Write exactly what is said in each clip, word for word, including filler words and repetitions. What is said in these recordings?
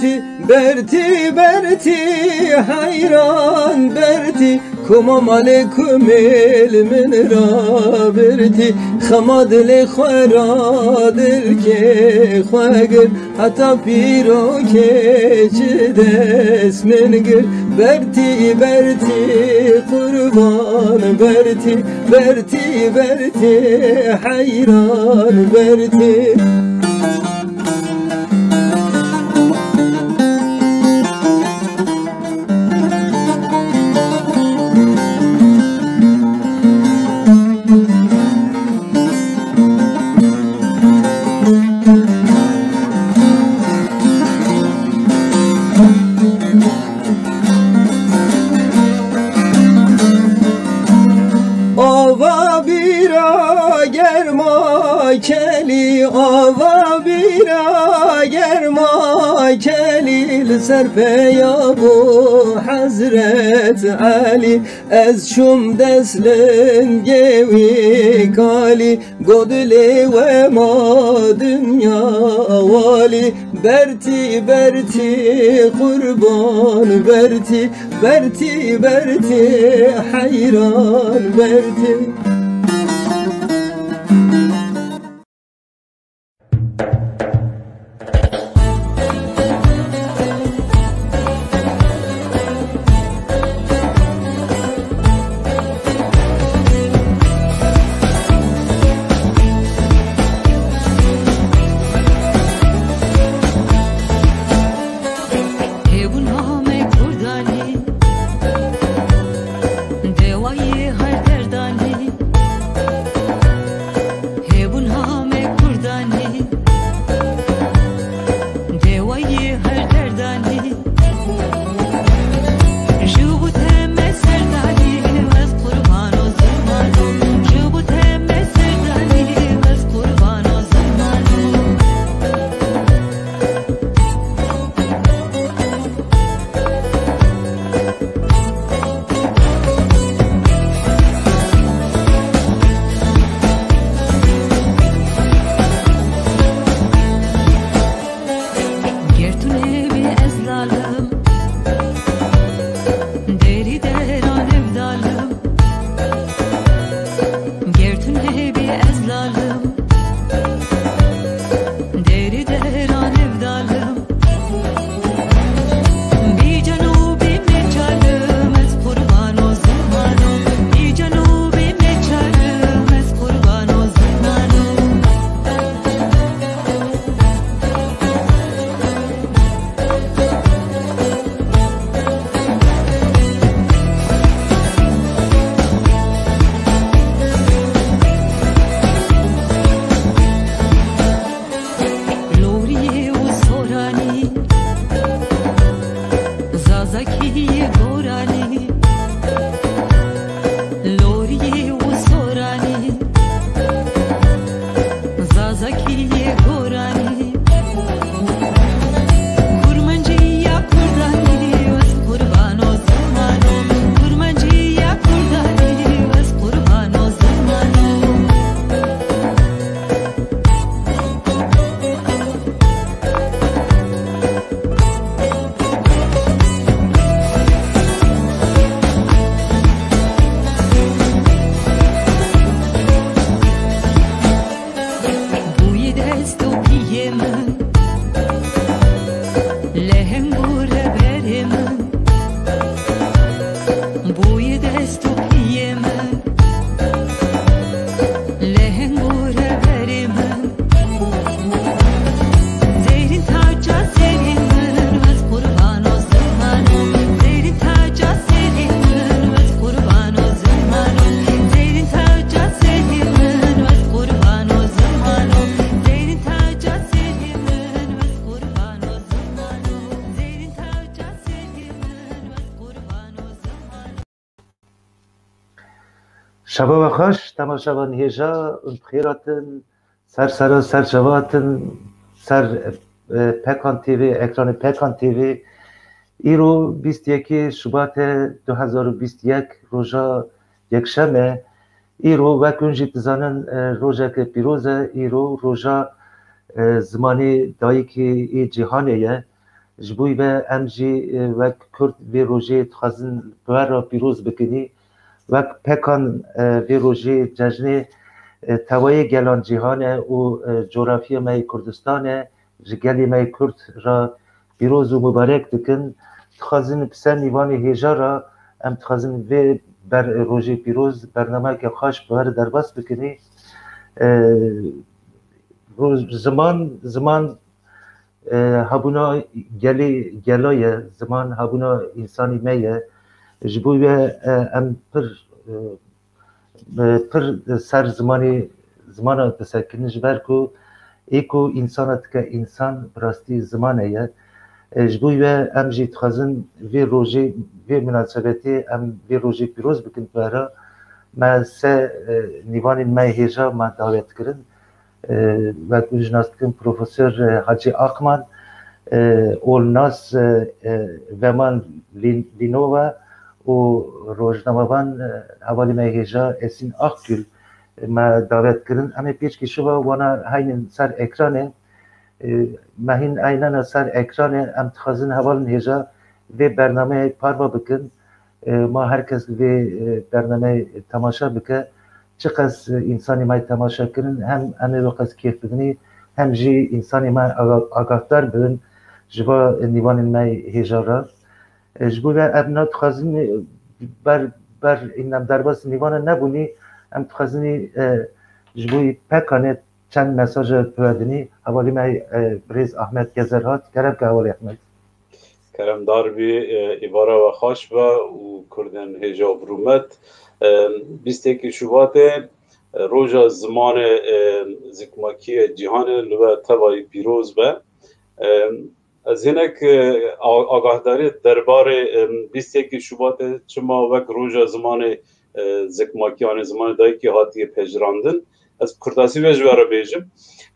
Bertî, bertî, heyran bertî, koma malê kumêl min rabirtî, xema dilê xwe ra dilkê xwe gir, heta pîrokê çi dest min gir. Bertî, bertî, qurban bertî, bertî, bertî, heyran bertî. Ava bîra germa kelî, ava bîra germa kelî, li ser peya bû Hezret Elî. Ez çûm dest lingê wî kalî, got lê we ma dinya walî. Bertî, bertî, qurban bertî, bertî, bertî, heyran bertî. Hebûna me kurdanî, dewayê her derdanî. Hebûna me kurdanî, dewayê her derdanî. Ji bo te me serdanî, ez qurbano zimano. Ji bo te me serdanî, ez qurbano zimano. Ger tu nebî ez lal im, derî deran hevdal im. Ger tu nebî ez lal im, derî deran hevdal im. Bî can û bî mecal im, ez qurbano zimano. Bî can û bî mecal im, ez qurbano zimano. Loriyê û soranî, zazakiyê goranî. Loriyê û soranî, zazakiyê goranî. Kurmanciya kurdanî, ez qurbano zimano. Kurmanciya kurdanî, ez qurbano zimano. Bûyî dest û piyê min, leheng û reberê min. Bûyî dest û piyê min, leheng û reberê min. Zêrîn taca serê min, ez qurbano zimano. Zêrîn taca serê min, ez qurbano zimano. Zêrîn taca serê min, ez qurbano zimano. Zêrîn taca serê min, ez qurbano zimano. Zêrîn taca serê min, ez qurbano zimano. Şeva we xweş, temaşevan hêja, em bi xêr hatin, ser sera, ser çava hatin, ser, e, Pekan T V, ekranê Pekan T V. Îro bîst yekê Şubatê du hezar û bîst yek, roja yekşeme. Îro, wek hûn jî dizanin, e, rojeke pîroz e. Îro roja, e, zimanê dayikê ê cîhanê ye. Ji bo ve em jî, e, wek Kurd vê rojê dixwazin bi we re pîroz bikinî. Wek pekan, e, vê rojê cejnê, e, tevayê gelan cîhan e û, e, coğrafya me yê Kurdistan e, ji gelê me yê Kurd re pîroz û mubarek dikin. Dixwazin bi ser nîvanê hêja re em dixwazin vê ber-, rojê pîroz bernameyeke xweş bi we re derbas bikinî. E, roj-, ziman, ziman, e, hebûna gelê gela ye, ziman hebûna însanî me ye. Ji bo we, e, em pir, e, e, pir ser zimanê, zimana disekirin, ji ber ku ê ku însana dike însan, bi rastî zimane ye. E, ji bo we em jî dixwazin vê rojê, vê minasebetê em vê rojê pîroz bikin bi we re. Me se, e, nîvanên me hêja me dawet kirin. E, wek hûn jî nas dikin, Profesor, e, Hacî Akman, e, olnas, e, e, Veman Lin-, Linova û rojnamevan, e, hevalê me hêja Esin Akgül, e, me dawet kirin. Em ê pêçkî şiva wana heynîn ser ekranê. E, me hîn eynena ser ekranê, em dixwazin hevalên hêja vê bernameyê parve bikin. E, ma her kes vê, e, bernameyê temaşe bike, çiqas, e, însanê me temaşe kirin, hem em ê wê qas kêf bibinî, hem jî însanê me aga-, agahdar bibin ji va nîvanên me hêja re. E, ji bo ve em nadixwazin, e, ber, ber em derbas nîvana nebûnî, em dixwazin, e, ji bo pekanê çend mesaje bi we dinî. Hevalê me, e, birêz Ahmet Gezer hat. Kerem ke hevalê Ahmet. Keremdar bî, e, îvara we xweş be û Kurdên hêja û birûmet. E, bîstekî Şubatê, e, roja zimanê, e, zikmakî yê cîhanê li we tevayî pîroz be. E, ez hinek, e, a-, agahdarî derbarê, e, bîstekî Şubatê çima wek roja zimanê, e, zikmakî, yanî zimanê dayikê hatiye pejirandin. Ez bi kurtasî ve ji we re bêjim.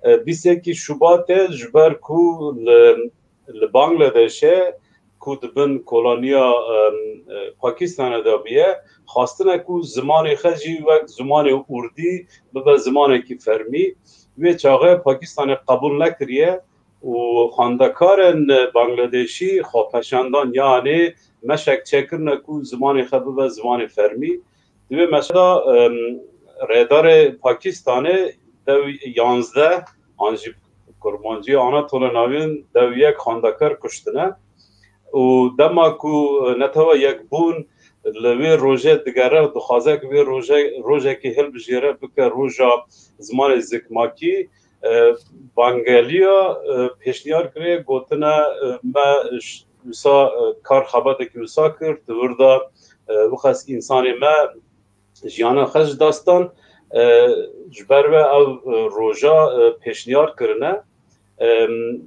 E, bîstekî Şubatê ji ber ku li li Bangladêşê ku di bin koloniya, em, e, Pakistanê de bûye, xwastine ku zimanê xwe jî wek zimanê urdî bibe zimanekî fermî. Wê çaxê Pakistanê qebûl nekiriye û xwendekarên Bangladêşî xwe peşandan, yanê meşek çêkirine ku zimanê xwe bibe zimanê fermî. Di vê meşe de, em, rêdarê Pakistanê dew yanzdeh, an jî kurmancî Anatolê Navîn dew yek xwendekar kuştine û dema ku, e, Netewa Yekbûn li wê rojê digere û dixwaze ku wê roje, rojekê hilbijêre bike roja zimanê zikmakî, e, Bangaliya, e, pêşniyar kiriye, gotine, e, me ş-, wisa, e, kar xebatekî wisa kir, di wir de, e, wixas însanê me jiyana xwe ji dest dan, e, ji ber ve ew, e, roja, e, pêşniyar kirine. Em,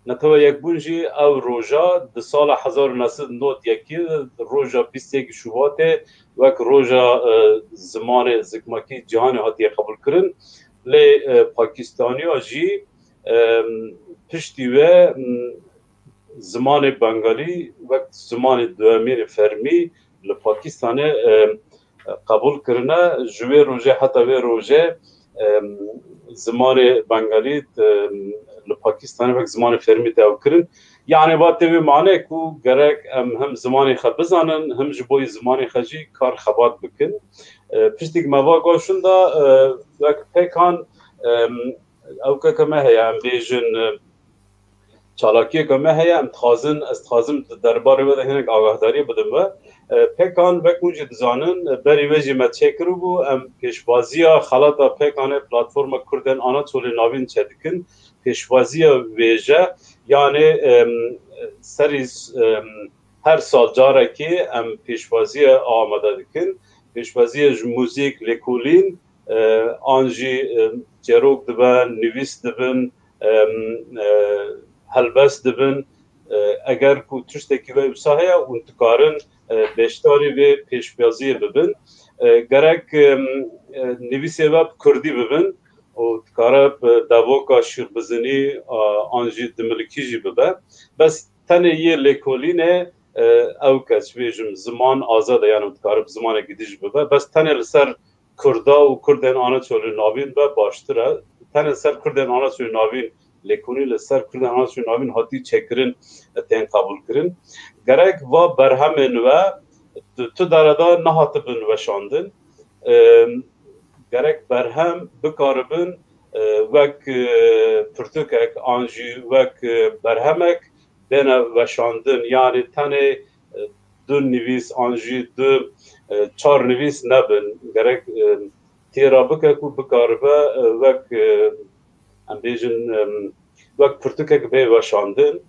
Netewa Yekbûn jî ew roja di sala hezar û neh sed û nod yekê, roja bîst û yekê Şubatê wek roja, e, zimanê zikmakî cîhanê hatiye qebûlkirin. Lê, e, Pakistaniya jî, em, piştî ve, m, zimanê Bengalî wek zimanê duyemînê fermî li Pakistanê, e, qebûl kirine. Ji wê rojê heta wê rojê, e, zimanê Bengalî, e, li Pakistanê wek zimanê fermî tê ew kirin. Yanî va tê wê mane ku gerek em hem zimanê xwe bizanin, hem ji bo zimanê xwe jî kar xebat bikin. E, piştî ku me va goşin da, e, wek pêkan, e, ew keke me heye, em bêjin, e, çalakiyeke me heye, em dixwazin, ez dixwazim di derbarê we de hinek agahdariyê bidim we. E, pêkan, wek hûn jî dizanin, e, berî wê jî me çêkiribû, em pêşwaziya xelata pêkanê Platforma Kurdên Anatolê Navîn çêdikin. Pêşwaziya wêje, yanê, em, serî, em, her sal carekê em pêşwaziya amade dikin. Pêşwaziya ji muzîk, lêkolîn, e, an jî, e, çêrok dibe, nivîs dibin, e, e, helbest dibin. E, eger ku tiştekî ve wisa heye, hûn dikarin, e, beşdarî vê pêşwaziyê bibin. E, gerek, e, e, nivîsê ve bi kurdî bibin û dikare bi devoka şîrbizinî, a, an jî dimilikî jî bibe. Bes tenê yê lêkolînê, e, ew kes, bêjim, ziman azad e, yani dikare bi zimanekî dî jî bibe. Bes tenê li ser Kurda û Kurdên Anatolî Navîn be baştir e. Tenê ser Kurdên Anatolî Navîn lêkolîn li ser Kurdên Anaçû Navîn hatî çêkirin, tên qebûlkirin. Gerek va berhemên we tu, tu dereda nehatibin weşandin. Em, gerek berhem bikaribin, e, wek, e, pirtûkek an jî wek, e, berhemek bêne weşandin. Yanî tenê, e, du nivîs an jî du, e, çar nivîs nebin. Gerek, e, têra bike ku bikaribe, e, wek, e, em bêjin, em, wek pirtûkek bê weşandin.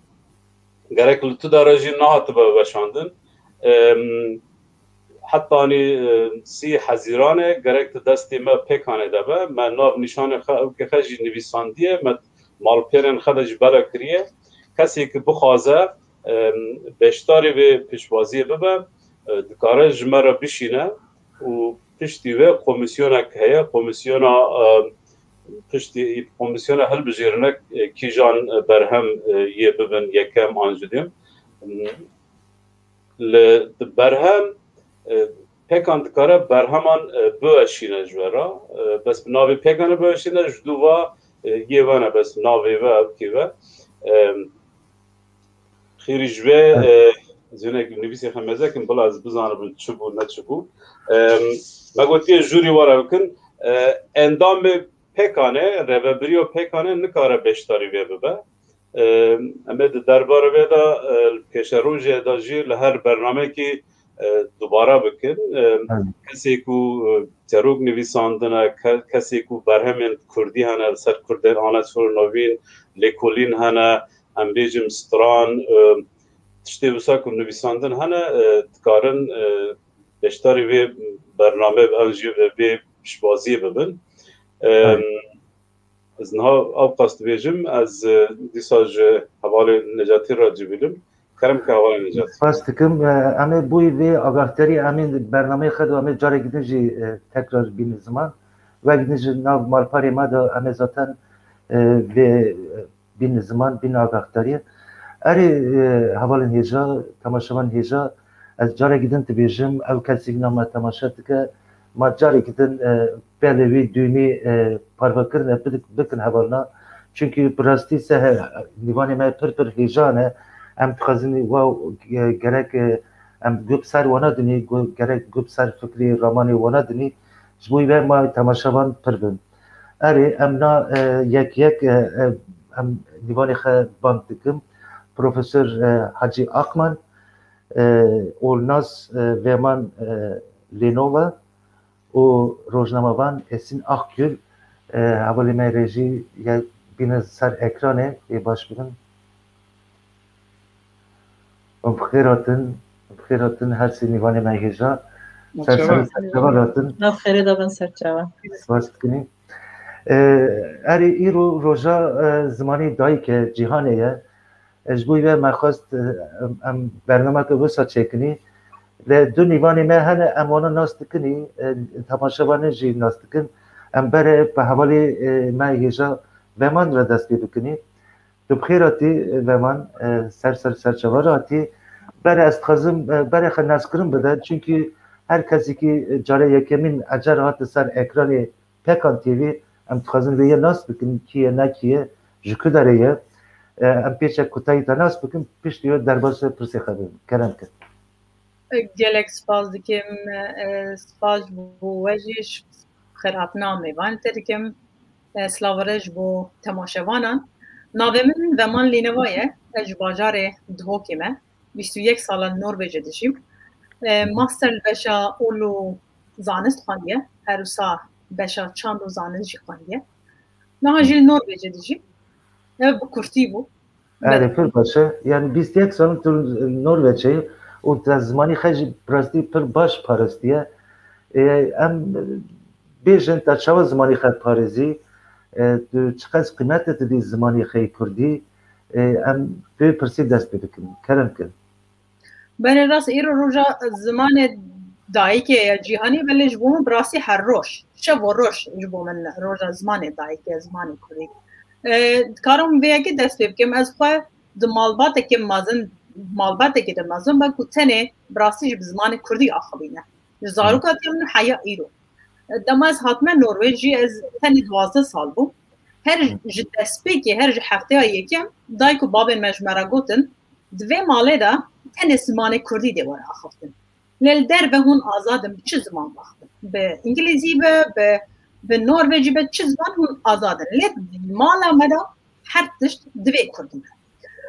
Gerek li tu dara jî nehatibe weşandin. Em, hetanî, e, sî Hezîranê gerek di destê me pêkanê de be. Me nav nîşanê xwe, ewkê xwe jî nivîsandiye, me malpêrên xwe de jî bela kiriye. Kesê ki bixwaze, em, beşdarî vê piştbaziyê bibe, e, dikare ji me re bişîne û piştî wê komîsyonek heye, komîsyona, e, piştî komîsyona hilbijêrinek, e, kîjan, e, berhem, e, yê bibin yekem an jî duyem. Li berhem, e, pêkan dikare berheman, e, biweşîne ji we re. E, bes bi navê pêkanê biweşîne, ji dû va, e, yê we ne, bes navê we, ewkê we. E, Xêrî ji vê, e, zinek nivîsê xwe mezekin, bila ez bizanibin çi bû, ne çi bû. E, me gotiye jûrî were bikin. E, endamê pêkanê, rêvebiriya pêkanê nikare beşdarî vê bibe. E, em ê di derbarê vê de, e, li pêşerojê de jî li her bernamekî, e, dubare bikin. E, kesê ku, e, çerok nivîsandine, ke-, kesê ku berhemên kurdî hene, li ser Kurdên Anaçûr Novîn, lêkolîn hene, em bêjim stran, e, tiştê wisa ku nivîsandin hene, e, dikarin, e, beşdarî vê bername an jî vê piştbaziyê bibin. E, Ez niha ew qas dibêjim, ez, e, dîsa ji hevalê Necatî re civîlim. Kerem ke hevalê Necatî. Spas dikim. E, em ê bûyî vê agahdarî, em ê bernameyê xwe de, em ê carek din jî, e, tekrar bînin ziman. Wek din ji nav malparê me de em ê zaten, e, vê, e, bînin ziman, bînin agahdarî. Erê, e, hevalên hêja, temaşevan hêja, ez carekî din dibêjim, ew kesî nav me temaşe dike, ma carekî din, e, belê wî dûnî, e, parvekirine bidik-, bikin hevalna. Çunkî bi rastî se he-, nîvanê me pir pir hêja ne. Em dixwazin wa, e, gerek, e, em guh bi ser wana dinî, gu-, gerek guh bi ser fikrê ramanê wana dinî. Ji bo wî ve ma temaşevan pir bin. Erê, em na, e, yek yek, e, e, em nîvanê xwe bang dikim. Profesor, e, Hacî Akman, e, Olnas, e, Veman, e, Lênova û rojnamevan Esin Akgül, e, hevalê me rejî ye bîne ser ekranê, ê baş bibin. Em bi xêr hatin, bi xêr hatin her sê nîvanê me hêja. Ser ser serçevan hatin. Nav xêrê de bin serçevan. Spas dikinî. E, erê îro roja, e, zimanê dayik e, cîhanê ye. E, ji bo vê me xwest, e, em, em bernameke wisa çêkinî. Lê du nîvanê me hene, em wana nas dikinî, e, temaşevanê jî nas dikin. Em bere bi hevalê, e, me hêja Veman re dest pê bikinî. Tu bi xêr hatî, Veman, e, ser ser serçevan re hatî. Bere ez dixwazim, e, bere xwe naskirin bide, çunkî her kesekî, e, care yekemîn ecer hat li ser ekranê Pekan T V, em dixwazin vê yê nas bikin, kî ye, ne kî ye, ji ku derê ye. E, em pêşek kutayî te nas bikin, piştî wê derbasî pirsê xwe bibin. Kerem kin. Gelek spas dikim, e, spas bo we jî, xêrhatina mêvan te dikim. E, silavire ji bo temaşevanan. Navê min Veman Lîneva ye. Ez ji bajarê Duhokê me. Bîst û yek sala li Norvêcê dijîm. E, master li beşa ol û zanist xwendiye. Her wisa beşa çand û zanist jî xwendiye. Niha jî li Norvêcê dijîm. Ev bi kurtî bû. Erê, pir baş e. Yani bîst û yek sal tu li Norveçê û te zimanî xwe jî bi rastî pir baş parestiye. E, em bêjin te çawa zimanî xwe parêzî? E, tu çiqas qîmetê didî zimanî xwe yê kurdî? E, em vê pirsî dest pê bikin. Kerem kin. Belê rast, îro roja zimanê dayikê ya cîhanê, belê ji bo min bi rastî her roj, şev û roj ji bo min roja zimanê dayikê, zimanê kurdî. E, dikarim vê yekê dest pê bikim, ez xwe di malbateke mezin, malbatekê de mezin be ku tenê bi rastî jî bi zimanê kurdî axivîne. Ji zarokatiya min heya îro. Dema ez hatime Norwêc jî ez tenê duwazdeh sal bûm. Her ji destpêkê, her ji hefteya yekem dayik û babên me ji me re gotin, di vê malê de tenê zimanê kurdî dê were axiftin. Lê li derve hûn azad in, bi çi ziman baxifin? Bi îngilîzî be, bi, bi norvecî be, çi ziman hûn azad in. Lê di mala me de her tişt divê kurdî be.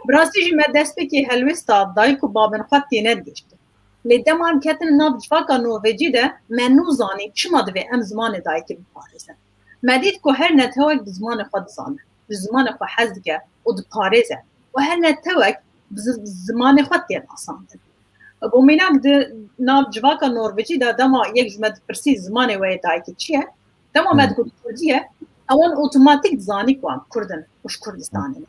Bi rastî jî me destpêkê helwêsta dayik û babên xwe têne digihîştin. Lê dema em ketin nav civaka norvecî de, me nû zanî çima divê em zimanê dayikê biparêzin. Me dît ku her netewek bi zimanê xwe dizane, ji zimanê xwe hez dike û diparêze û her netewek bi zi-, zimanê xwe tê nasandin. Bo mînak, di nav civaka norvecî de, dema yek ji me dipirsî zimanê we yê dayikê çi ye, dema me digot kurdî ye, ewan otomatîk dizanî ku em kurd in û ji Kurdistanê ne.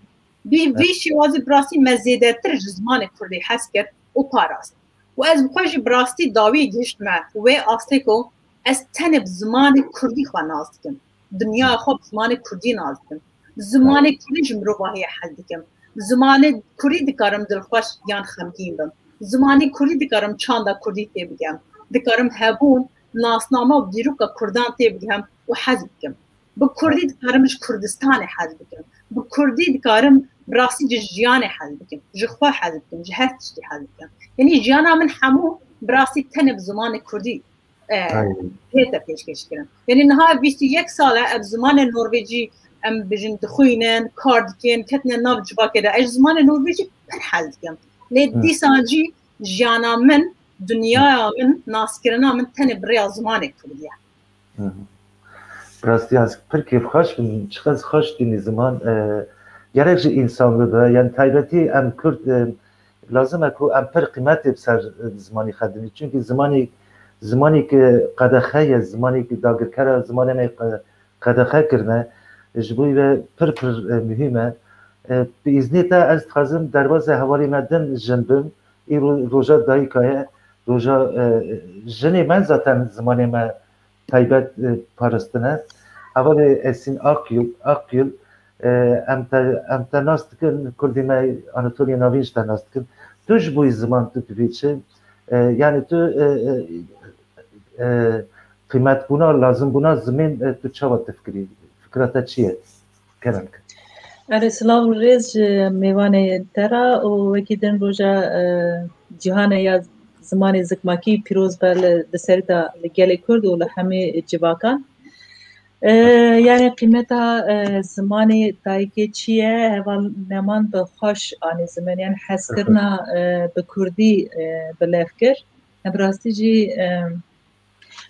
Vî, vî şêwazî bi rastî me zêdetir ji zimanê kurdî hez kir û parast. Û ez bi xwe jî bi rastî dawî gihiştime wê astê ku ez tenê bi zimanê kurdî xwe nas dikim. Dinyaya xwe bi zimanê kurdî nas dikim. Bi zimanê kurdî ji mirovahiyê hez dikim. Bi zimanê kurdî dikarim dilxweş yan xemgîn bim. Bi zimanê kurdî dikarim çanda kurdî tê bigem. Dikarim hebûn, nasname û dîroka kurdan tê bigem û hez bikim. Bi kurdî dikarim ji Kurdistanê hez bikim. Bi kurdî dikarim bi rastî ji jiyanê hez bikim. Ji xwe hez bikim, ji her tiştî hez bikim. Yanî jiyana min hemû bi rastî tenê bi zimanê kurdî, e, Aynen. tête pêşkêş kirin. Yanî niha bîst û yek sal e, em zimanê norvecî em bijin dixwînin, kar dikin, ketine nav civakê de. Ez ji zimanê norvecî pir hez dikim. Lê Hı. dîsan jî jiyana min, dinyaya min, naskirina min tenê bi rêya zimanê kurdî ye. Hı hı. Rastî ez pir kêfxweş bim, çiqas xweş tînî ziman, e, gerek ji însan bibe, yani taybetî em Kurd, e, lazim e ku em pir qîmetê bi ser, e, zimanî xwe didin. Çunkî zimanî, zimanî ku qedexe ye, zimanî ku dagirkera zimanê me qe-, qedexe kirine, ji bo wî ve pir pir, e, muhîm e. E, bi îznê te ez dixwazim derbazê hevalê me din jin bim. Îro roja dayika ye, roja, e, jinê me zaten zimanê me taybet, e, parastine. Hevalê Esîn Akyıl, Akyıl, e, em te, em te nas dikin, kurdê me Anatoliya Navîn ji te nas dikin. Tu ji bo ziman tu dibî çi? E, yani tu, e, e, e, qîmetbûna, lazimbûna zimên, e, tu çawa difikirî? Fikra te çi ye? Kerem ke. Erê, silav û rêz ji mêvanê te re û wekî din roja, e, cîhanê ya zimanê zikmakî pîroz be li, li serî de li gelê Kurd û li hemî civakan. E, yani qîmeta, e, zimanê dayikê çi ye? Heval Neman bi xweş anî ziman, yani hezkirina, e, bi kurdî, e, bi lev kir. Bi rastî jî, e,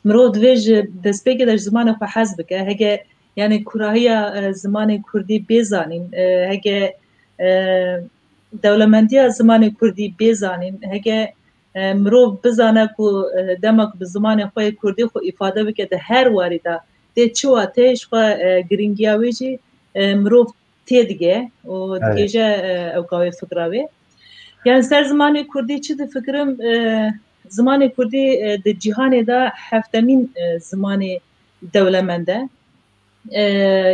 mirov divê ji destpêkê de ji zimanê xwe hez bike. Heke, yani kurahiya, e, zimanê kurdî bê zanîn, e, heke, e, dewlemendiya zimanê kurdî bê zanîn, heke, e, mirov bizane ku, e, dema ku bi zimanê xwe yê kurdî xwe îfade bike di her warî de tê çi wateyê, ji xwe, e, girîngiya wê jî, e, mirov têdige û Evet. digêje, e, ewka wê fikra wê. Yani ser zimanê kurdî çi difikirim, e, zimanê kurdî, e, di cîhanê de heftemîn, e, zimanê dewlemend e. E,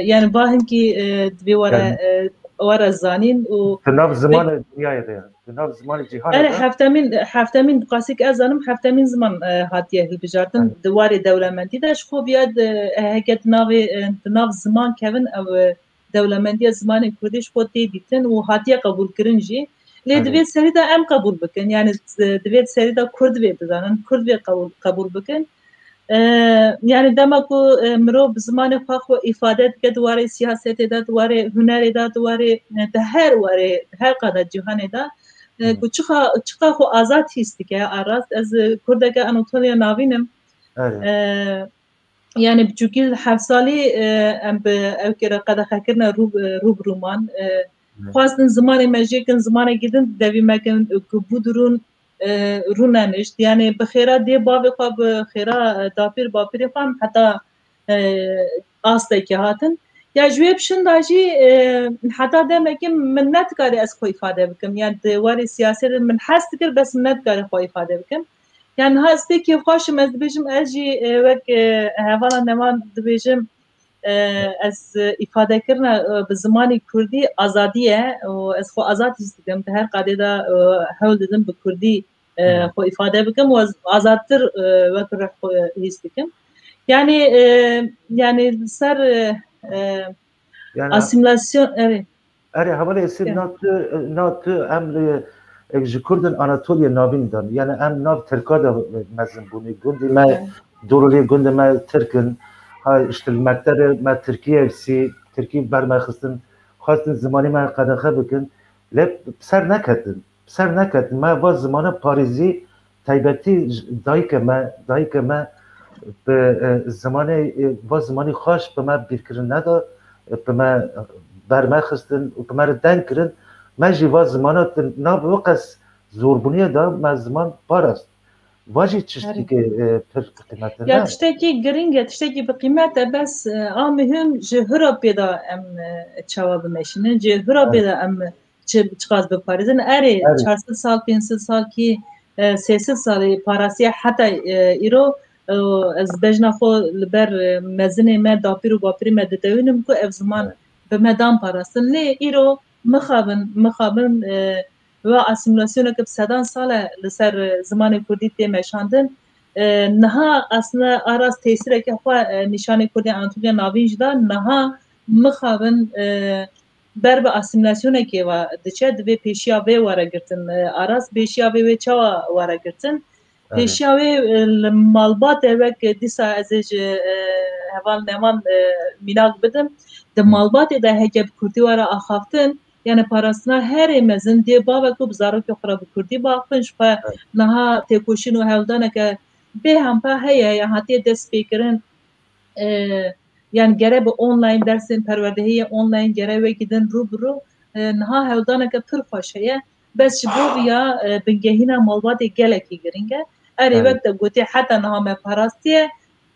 yani va hinkî, e, divê were, Yani e, were zanîn û di nav zimanê dinyayê de, yani. Di nav zimanê cîhanê Erê, de. heftemîn, heftemîn, qasî ke ez zanim, heftemîn ziman, e, hatiye hilbijartin Evet. di warê dewlemendî de. Ji xwe viya di, e, heke di navê, e, di nav ziman kevin ew, e, dewlemendiya zimanê kurdî ji xwe tê dîtin û hatiye qebûlkirin jî. Lê Evet. divê serî de em qebûl bikin. Yani, e, divê serî de kurd vê bizanin, kurd vê qebûl, qebûl bikin. E, yani dema ku, e, mirov bi zimanê xwe xwe îfade dike di warê siyasetê de, di warê hunerê de, di warê, e, di her warê, her qada cîhanê de, e, Hı. ku çiqa, çiqa xwe azad hîs dike, a rast, ez, e, kurdeke Anatoliya Navîn im. Evet. E, yani biçûkî heft salî, e, em bi ewkê re qedexekirine rû, e, rû bi rû man. E, Hı. xwestin zimanê me jê kin, zimanekî din devî me kin, ku bû dirûn, e, rûnenişt. Yani bi xêra dê bavê xwe, bi xêra, e, dapîr bapîrê xwe em heta, e, astekê hatin. Ya ji wê pişinda jî, e, heta demekê min nedikarî ez xwe îfade bikim. Yani di warê siyasê de min hez dikir, bes min nedikarî xwe îfade bikim. Yani niha ez pê kêfxweş im, ez dibêjim, ez jî, e, wek, e, hevala Neman dibêjim, e, ez, e, îfadekirina, e, bi zimanê kurdî azadî ye û ez xwe azad hîs dikim. Di her qadê de, e, hewl didim bi kurdî, e, Hı. xwe îfade bikim û ez azadtir, e, wek rih xwe hîs dikim. Yani, e, yani li ser, e, e, Yani Asîmîlasyon, erê. Erê, hevalê Esîr, Evet. na tu, na tu em, e, ji Kurdên Anatoliya Navîn de, yani em nav Tirka de mezin bûne. Gundê me, Evet. dorolê gundê me Tirk in. Ha, işte li mekterê me Tirkî ersî, Tirkî ber me xistin, xwestin zimanê me qedexe bikin. Lê bi ser neketin. Bi ser neketin. Me va zimana parêzî, taybetî ji dayikê me, dayikê me bi, e, zimanê, e, va zimanî xweş bi me bîrkirin neda, e, bi me ber me xistin û bi me re deng kirin. Me jî va zimana di nav wî qas zorbûniyê de me ziman parast. Va jî Herê. tiştekî, e, pir qîmetli Ya ne? tiştekî girîng e, tiştekî bi qîmet e, bes, e, a muhim ji hira pê de em, e, çawa bimeşînin, ji hira pê Evet. de em çi, çiqas biparêzin. Erê, Erê. çar sed sal, pênc sed sal kî, e, sê sed salî parastiye heta, e, îro, e, ez bejna xwe li ber, e, mezinê me, dapîr û bapîrê me didewînim ku ev ziman Evet. bi me dan parastin. Lê îro mixabin, mixabin, e, ve asîmîlasyoneke bi sedan sal e li ser, e, zimanê kurdî tê meşandin. E, niha aslında Aras tesîreke xwe, e, nîşanê Kurdên Anatoliya Navîn jî da, niha mixabin, e, ber bi asîmîlasyonekê ve diçe, divê pêşiya vê were girtin. E, Aras pêşiya vê wê çawa were girtin? Erê. Pêşiya wê, e, li malbatê wek dîsa ez ê ji, e, heval Nevan, e, mînak bidim. Di Hı. malbatê de heke bi kurdî were axaftin, yani parastina herê mezin dê bavek û bi zarokê xwe re bi kurdî biaxifin, ji xwe Evet. niha têkoşîn û hewldaneke bêhempa heye, ya hatiye destpêkirin. E, yani gere bi online dersên perwerdehiyê online gere wekî din rû bi rû, e, niha hewldaneke pir xweş heye. Bes ji bo viya, e, bingehîna malbatê gelekî girîng e. Erê, Evet. wek te gotê, heta niha me parastiye,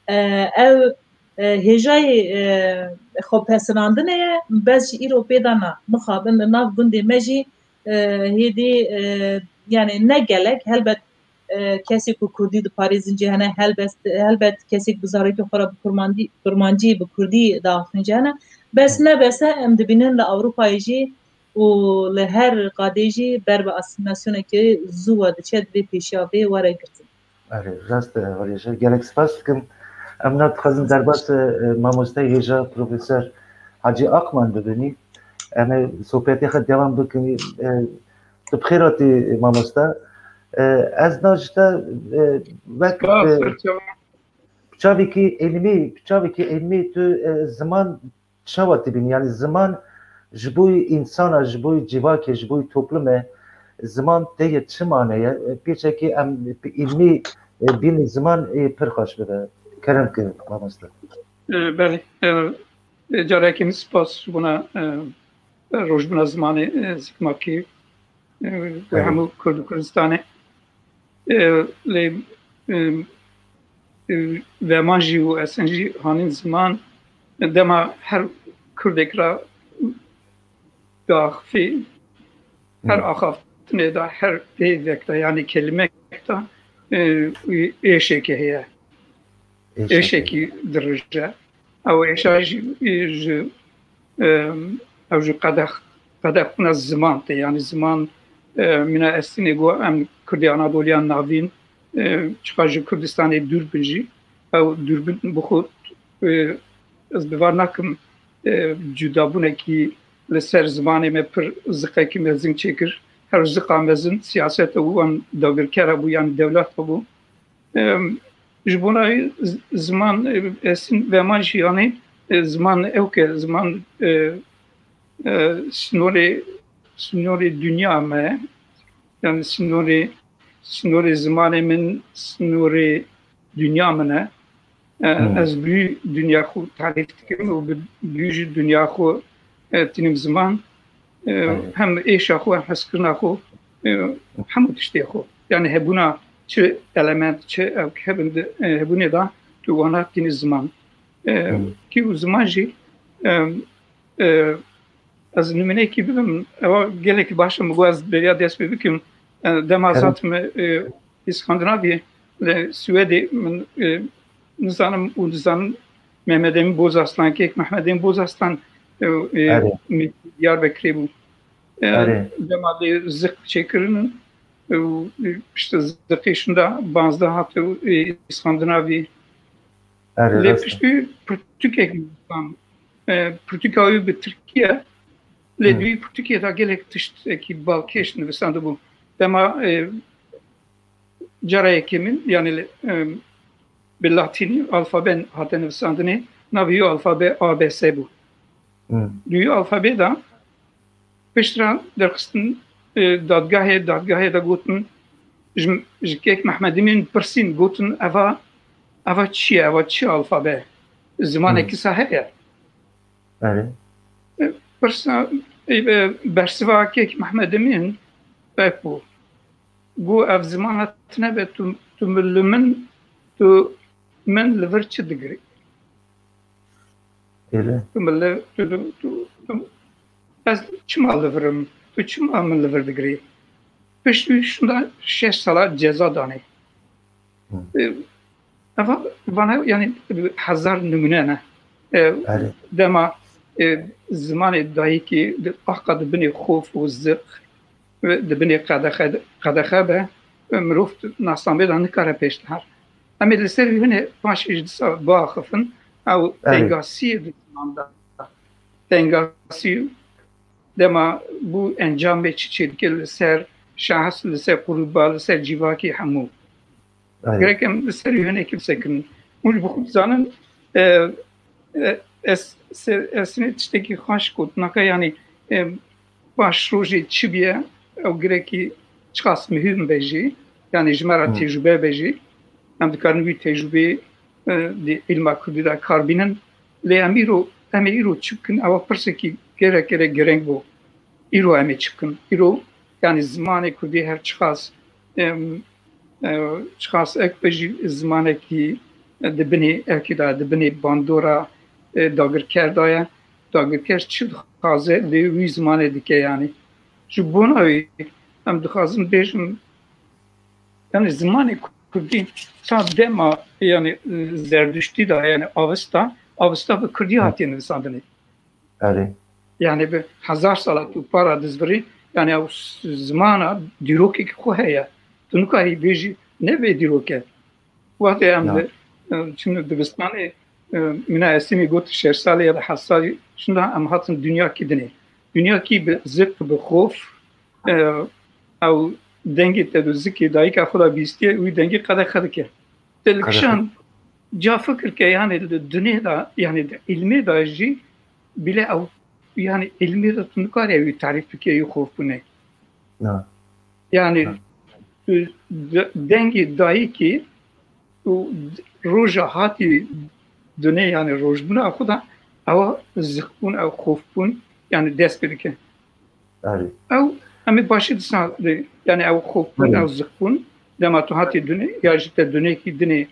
e, ew, e, hêjayê, e, xwepesinandinê ye, bes ji îro pê de na. Mixabin li nav gundê me jî, e, hêdî, e, yani ne gelek, helbet, e, kesê ku kurdî diparêzin jî hene, helbet, helbet kesê ku bi zarokê xwe re bi kurmandî-, kurmancî, bi kurdî diaxivin jî hene. Bes Hı. ne bes e, em dibînin li Ewropayê jî û li her qadê jî ber bi asîmîlasyonekê zû ve diçe, divê pêşiya vê were girtin. Erê, rast e, Xalîje. Gelek spas dikim. Em na dixwazin derbas, e, e, mamoste hêja Profesor Hacî Akman bibînî. Em ê sohbetê xwe devam bikin. E, tu bi xêr hatî, mamoste. E, ez na ji te, e, wek, Spas, e, serçe. Çavekî ilmî, çavekî ilmî tu, e, ziman çawa dibînî? Yani ziman ji bo însana, ji bo civakê, ji bo toplumê ziman tê ye çi mane ye? Pêçekî em bi îlmî, e, bînî ziman ê pir xweş bibe. Kerem ki mamoste. E, belê. E, e, carekî min spas ji bona, e, rojbûna zimanê, e, zikmakî, e, we Belê. hemû Kurd û Kurdistanê. E, lê, e, e, Veman jî û Esen jî hanîn ziman dema her Kurdek re daxifî, her Hı. axaftinê de, her peyvek de, yani kelimek de, e, êşekê heye. Êşekê. Êşekî dirije. Ew êşa jî, e, ji, e, ew ji qedex-, qedexbûna ziman tê. Yani ziman, e, mîna Estînê got, em Kurdê Anadoliya Navîn, e, çiqa ji Kurdistanê dûr bin jî. Ew dûr bin bi xwe, e, ez bivar nakim, e, cudabûnekî li ser zimanê me pir ziqekî mezin çêkir. Her ziqa mezin siyaseta wan dagirkera bû, yani dewleta bû. Em, ji bona z-, ziman, e, Estîn Veman jî, yani, e, ziman ew ke ziman, e, e, sînorê, sînorê dinya me, yani sînorê, sînorê zimanê min, sînorê dinya min e. E, Hmm. ez bi wî dinya xwe tarîf dikim û bi, bi wî jî dinya xwe, e, tînim ziman. E, Evet. hem êşa xwe, hem hezkirina xwe, e, hemû tiştê xwe. Yani hebûna çi element, çi ew hebin de, e, hebûnê de tu wana tînî ziman. E, Hmm. ki û ziman jî, e, e, ez nimûneyekî bidim, ewa gelekî baş e, min got ez beriya dest pê bikim. E, dema Evet. ez hatime, e, Îskandinavî, li Swêdê min, e, nizanim û nizanim Mehmet Emîn Bozaslan, kek Mehmet Emîn Bozaslan, e, e, Erê. min Diyarbekirê bû. E, Erê. dema lê ziq çêkirin û, e, işte ziqê şinda banzda hate, e, Îskandinavî. Erê, Lê rast e. piştî pirtûkek nivîsand. e, pirtûka wî bi tirkî ye. Lê di wî pirtûkê de gelek tiştekî balkêş nivîsandibû. Dema, e, cara yekemîn, yanî, e, bi latînî alfabe hate nivîsandinê, navê wî alfabe A B C bû. Di wî alfabê de piştre derxistin, e, dadgahê, dadgahê de gotin, ji, ji kek Mehmed Emîn pirsîn, gotin, "Eva, eva çi ye? Eva çi alfabe? Zimanekî sahe ye?" Erê. E, pirsa, e, e, bersiva kek Mehmed Emîn vek bû. Got, "Ev zimana tine be, tu, tu min li min, tu min li vir çi digirî?" Êlê. Tu min li, tu, tu, tu, tu, ez çima li vir im? Tu çima min li vir digirî? Piştî şunda şeş sala ceza danê. Hı. E, eva, vana, yani, hezar nimûne ne. E, Erê. Dema, e, zimanê dayikî di, aqa di binê xof û ziq, di binê qedexe, qedexe be, mirov nasnamê de nikare pêş diher. Em ê li ser wî hinê paşê ji disa biaxifin, ew Erê. tengasiyê di ziman de. Tengasî dema bû encamê çi çêdike li ser şahs, li ser grûba, li ser civakî hemû. Aynen. Gerek em li ser wî hinekî bisekirin. Hûn ji bo xwe dizanin, e, e, ez, se-, ez sinê tiştekî xweş got. Naka, yanî, e, paş rojê çi bûye, ew gerekî çiqas muhîm be jî, yanî ji me re Hı. tecrûbe be jî, em dikarin wî tecrûbeyê, e, di îlma kurdî de kar bînin. Lê em îro, em ê îro çi bikin? Ewa pirsekî gerek, gerek girêng bû. Îro em ê çi bikin? Îro, yanî zimanê kurdî her çiqas, em, e, çiqas ek be jî zimanekî di binê ekî de, di binê bandora, e, dagirker de ye. Dagirker çi dixwaze, lê wî zimanê dike yanî. Ji bona wî em dixwazin bêjin, yanî zimanê kurdî ta dema, yanî, e, zerduştî de, yanî avista, avista bi kurdî Hı. hatiye nivîsandinê. Erê. Yanî bi hezar sala tu para dizvirî, yanî ew s-, zimana dîrokekî xwe heye. Tu nikarî bêjî ne vê dîroke. Wextê em Ya. di, e, çin dibistanê, e, Mîna Esîmî got şeş salî ya da heft salî, şinda em hatin dinyakî dinê. Dinyakî bi zik, bi xof, e, ew dengê te du zikê dayika xwe da bîstiye, wî dengê qedexe dike. Te li Qedexe. kişan ca fikir ke, yanî li dinê de, yanî di îlmê de jî bile ew, yanî îlmê de tu nikarî ew tarîf bike, ew xofbûnê. Na. Yanî Na. tu de-, dengê dayikê û roja hatî dinê, yanî rojbûna xwe de ewa zikbûn, ew xofbûn, yanî dest pê dike. Erê. Ew, em ê başî disa, yanî ew xofbûn, Erê. ew zikbûn, dema tu hatî dinê, ya jî te dinekî dinê,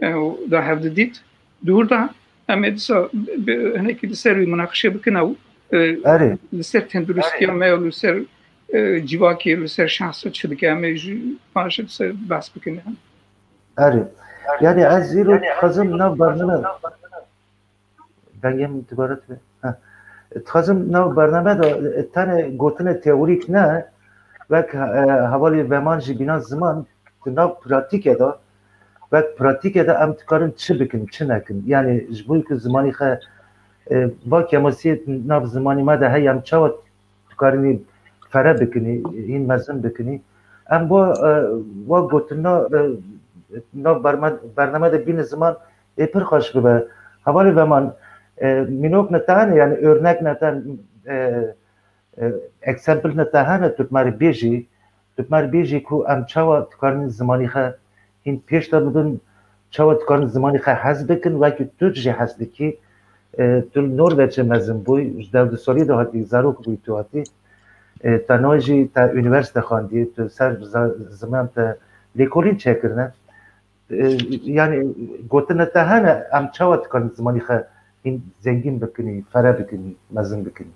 ew da hevdidît, dûr da, em ê disa bi, bi, hinekî li ser wî munaqişe bikin ew, e, Erê. li ser tenduristiya me, li ser, e, civakê, li ser şahsa çi dike, em ê ji paşê disa behs bikin, yanî. Erê. Yanî ez îro dixwazim nav bername, dengê min dubare tune. Heh. Dixwazim nav bername de, e, tenê gotinê teorîk ne, wek, e, hevalê Veman jî bîna ziman, di nav pratîkê de, wek pratîkê de em dikarin çi bikin, çi nekin. Yanî ji bo ku zimanî xe, e, va kemasiyê nav zimanî me de heye, em çawa dikarînî fere bikinî, hîn mezin bikinî. Em bo, e, wa gotina, e, nav berme-, bername de bîne ziman ê pir xweş bibe. Hevalê Veman, e, mînok ne te hene, yanî örnek ne te, e, e, eksempel ne te hene, tu bi me re bêjî, tu bi me re bêjî ku em çawa dikarin zimanî xe hîn pêş de bibin, çawa dikarin zimanî xe hez bikin, wekî tu jî hez dikî. E, tu li Norveçê mezin bûyî, ji deh du salî de hatî, zarok bûyî tu hatî. E, te niha jî te unîversîte xwendî, tu ser za-, ziman te lêkolîn çêkirine. E, yanî gotinê te hene, em çawa dikarin zimanî xe hîn zengîn bikinî, fere bikinî, mezin bikinî?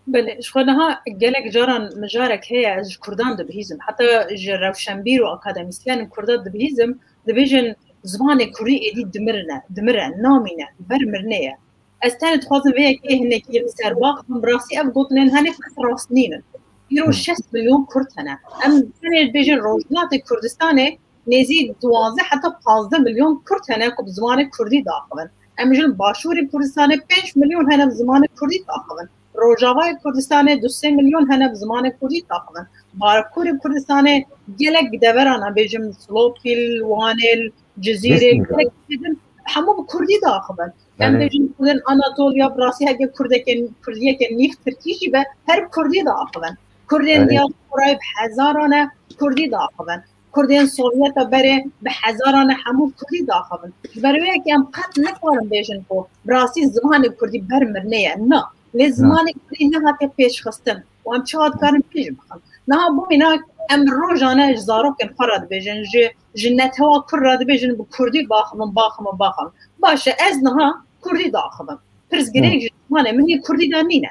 Belê, ji xwe niha gelek caran mijarek heye, ez ji kurdan dibihîzim. Heta ji rewşenbîr û akademîsyenên kurda dibihîzim, dibêjin, zimanê kurdî êdî dimirine, dimire, namîne, ber mirinê ye. Ez tenê dixwazim vê yekê hinekî li ser baxivim, bi rastî ev gotinên henê qet rast nînin. Îro Hı. şêst milyon kurd hene. Em tenê dibêjin Rojhilatê Kurdistanê nêzî duwazdeh heta pazdeh milyon kurd hene ku bi zimanê kurdî diaxivin. Em jin Başûrê Kurdistanê pênc milyon hene bi zimanê Kurdî taxivin. Rojavayê Kurdistanê du sê milyon hene bi zimanê Kurdî taxivin. Bakurê Kurdistanê gelek deveran, em bêjin Silopîl, Wanê, Cizîrê, gelek din hemû bi Kurdî daxivin. Em bêjin Kurdên Anatoliya, bi rastî heke Kurdeke, Kurdiyeke nîv Tirkî jî be, her bi Kurdî daxivin. Kurdên diasporayê bi hezaran e Kurdî daxivin. Kurdên Sovyeta berê bi hezaran e hemû Kurdî daxivin. Ji ber wê yekê em qet nikarin bêjin ku bi rastî zimanê Kurdî ber mirinê ye. Na. Lê zimanê Kurdî nehatiye pêşxistin. Û em çawa dikarin pêş bixin? Niha bo mînak em rojane ji zarokên xwe re dibêjin, ji, ji netewa Kurd re dibêjin bi Kurdî baxivin, baxivin, baxivin. Baş e, ez niha Kurdî daxivim. Pirsgirêk ji zimanê min yê Kurdî de nîne.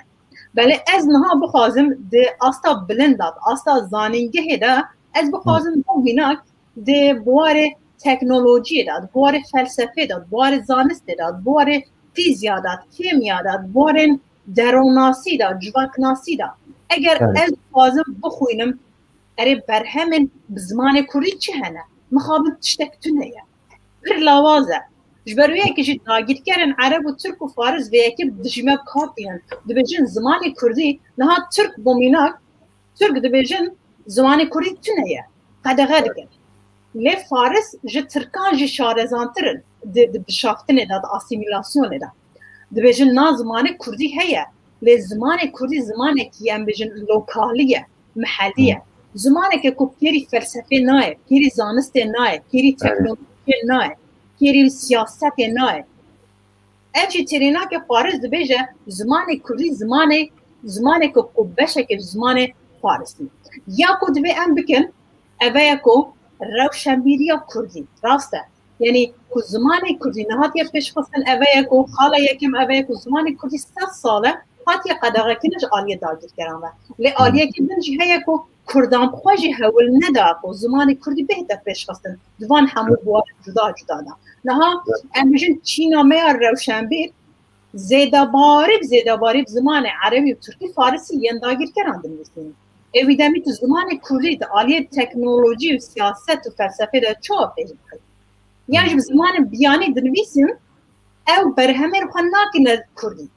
Belê ez niha bixwazim di asta bilind de, di asta zanîngehê de, ez bixwazim bo mînak di buwarê teknolojiyê de, di buwarê felsefê de, di buwarê zanistê de, di buwarê fîzya de, di kêmiya de, di buwarên deronasî de, civaknasî de. Eger ez dixwazim bixwînim, erê berhemên bi zimanê kurdî çi hene? Mixabin tiştek tune ye. Pir lawaz e. Ji ber wê yekê jî dagîrkerên Ereb û Tirk û Faris vê yekê bi dijî me bi kar tînin. Dibêjin zimanê Kurdî, niha Tirk bo mînak, Tirk dibêjin zimanê Kurdî tune ye. Qedexe dikin. Lê Faris ji Tirkan jî şarezantir in di, di bişaftinê de, di asîmîlasyonê de. Dibêjin na zimanê Kurdî heye. Lê zimanê Kurdî zimanekî em bêjin lokalî ye, mihellî ye. Zimaneke ku kêrî felsefê nayê, kêrî zanistê nayê, kêrî teknolojiyê nayê, kêrî siyasetê nayê. Ev jî têrênake Faris dibêje, zimanê Kurdî zimanê, zimaneke ku beşeke ji zimanê Farisî. Ya ku divê em bikin, ev e ku rewşenbîriya Kurdî, rast e. Yanî ku zimanê Kurdî nehatiye pêşxistin, ev e ku xala yekem, ev e ku zimanê Kurdî sed sal e hatiye qedexekirin ji aliyê dagirkeran ve. Lê aliyekî din jî heye ku Kurdan bi xwe jî hewil neda ku zimanê Kurdî bihête pêşxistin di van hemû buwarên cuda cuda de. Niha em bijin çîna me ya rewşenbîr zêdebarî bi zêdebarî bi zimanê Erebî û Tirkî Farisî yên dagirkeran dinivîsînin. Ê wî demî tu zimanê Kurdî di aliyê teknolojî û siyaset û felsefê de çawa pêş bixî? Yan jî bi zimanên biyanî dinivîsîn, ew berhemên xwe nakine Kurdî.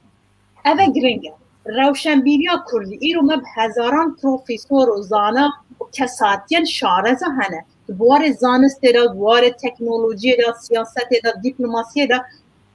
Ev e giring e. Rewşenbîriya Kurdî, îro me bi hezaran profesor û zana û kesatiyên şareza hene. Di buwarê zanistê de, di buwarê teknolojiyê de, siyasetê de, dîplomasiyê de,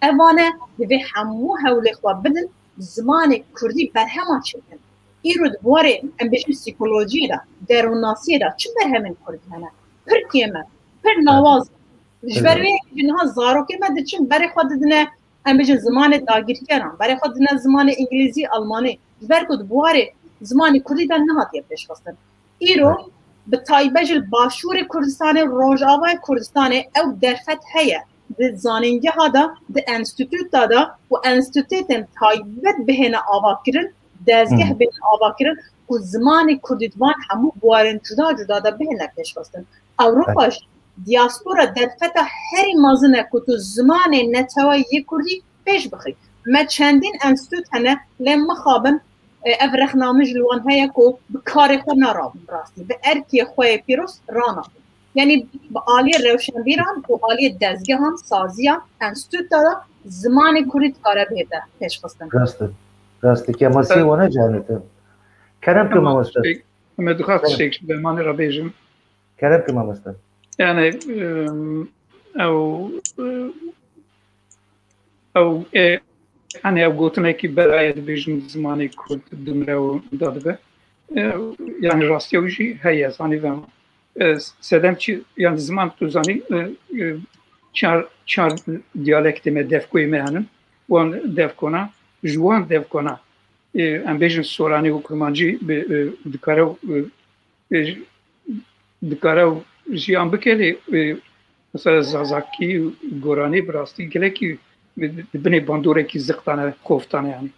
evane divê hemû hewlê xwe bidin, zimanê Kurdî berhema çêkin. Îro di buwarê, em bêjin, psîkolojiyê de, derûnnasiyê de çi berhemên Kurdî hene? Pir kêm e, pir lawaz e. Ji ber wê yekê jî niha zarokê me diçin berê xwe didine, em bêjin, zimanê dagirkeran, berê xwe didine zimanê îngilîzî, almanî. Ji ber ku di buwarê zimanê Kurdî de nehatiye pêşxistin. Îro bi taybet ji li Başûrê Kurdistanê, Rojavayê Kurdistanê ew derfet heye. Di zanîngeha de, di enstîtuta de û enstîtutên taybet bihêne avakirin, dezgeh bihêne avakirin ku zimanê Kurdî di van hemû buwarên cuda cuda de bihêne pêşxistin. Ewropa jî, diaspora derfeta herî mezin e ku tu zimanê neteweyê yê Kurdî pêş bixî. Me çendîn enstîtut hene, lê mixabin, e, ev rexna min ji li wan heye ku bi karê xwe narabin rastî, bi erkê xwe yê pîroz ranabin. Yanî bi aliyê rewşenbîran û aliyê dezgehan, saziyan, enstîtuta de zimanê Kurdî dikare bihête pêşxistin. Rast e. Rast e. Kemasiyê wana canete. Kerem ke mamoste. Me dixwest tiştek ji Lemanê re bêjim. Kerem ke mamoste. Yani, em, ew, e, ew, e, hani ew gotinekî belaye dibêjin zimanê Kurd dimre û dadibe. E, yani rastiya wî jî heye, zanî vema. E, sedem çi, yani ziman tu zanî, e, e, çar, çar diyalektê me, devkoyê me henin. Wan devkona, ji wan devkona, e, em bêjin Soranî û Kurmancî bi, e, dikare, e, e, dikare jiyan bike lê, e, mesela Zazakî û Goranî bi rastî gelekî di binê bandorekî ziqtane, xoftane yani.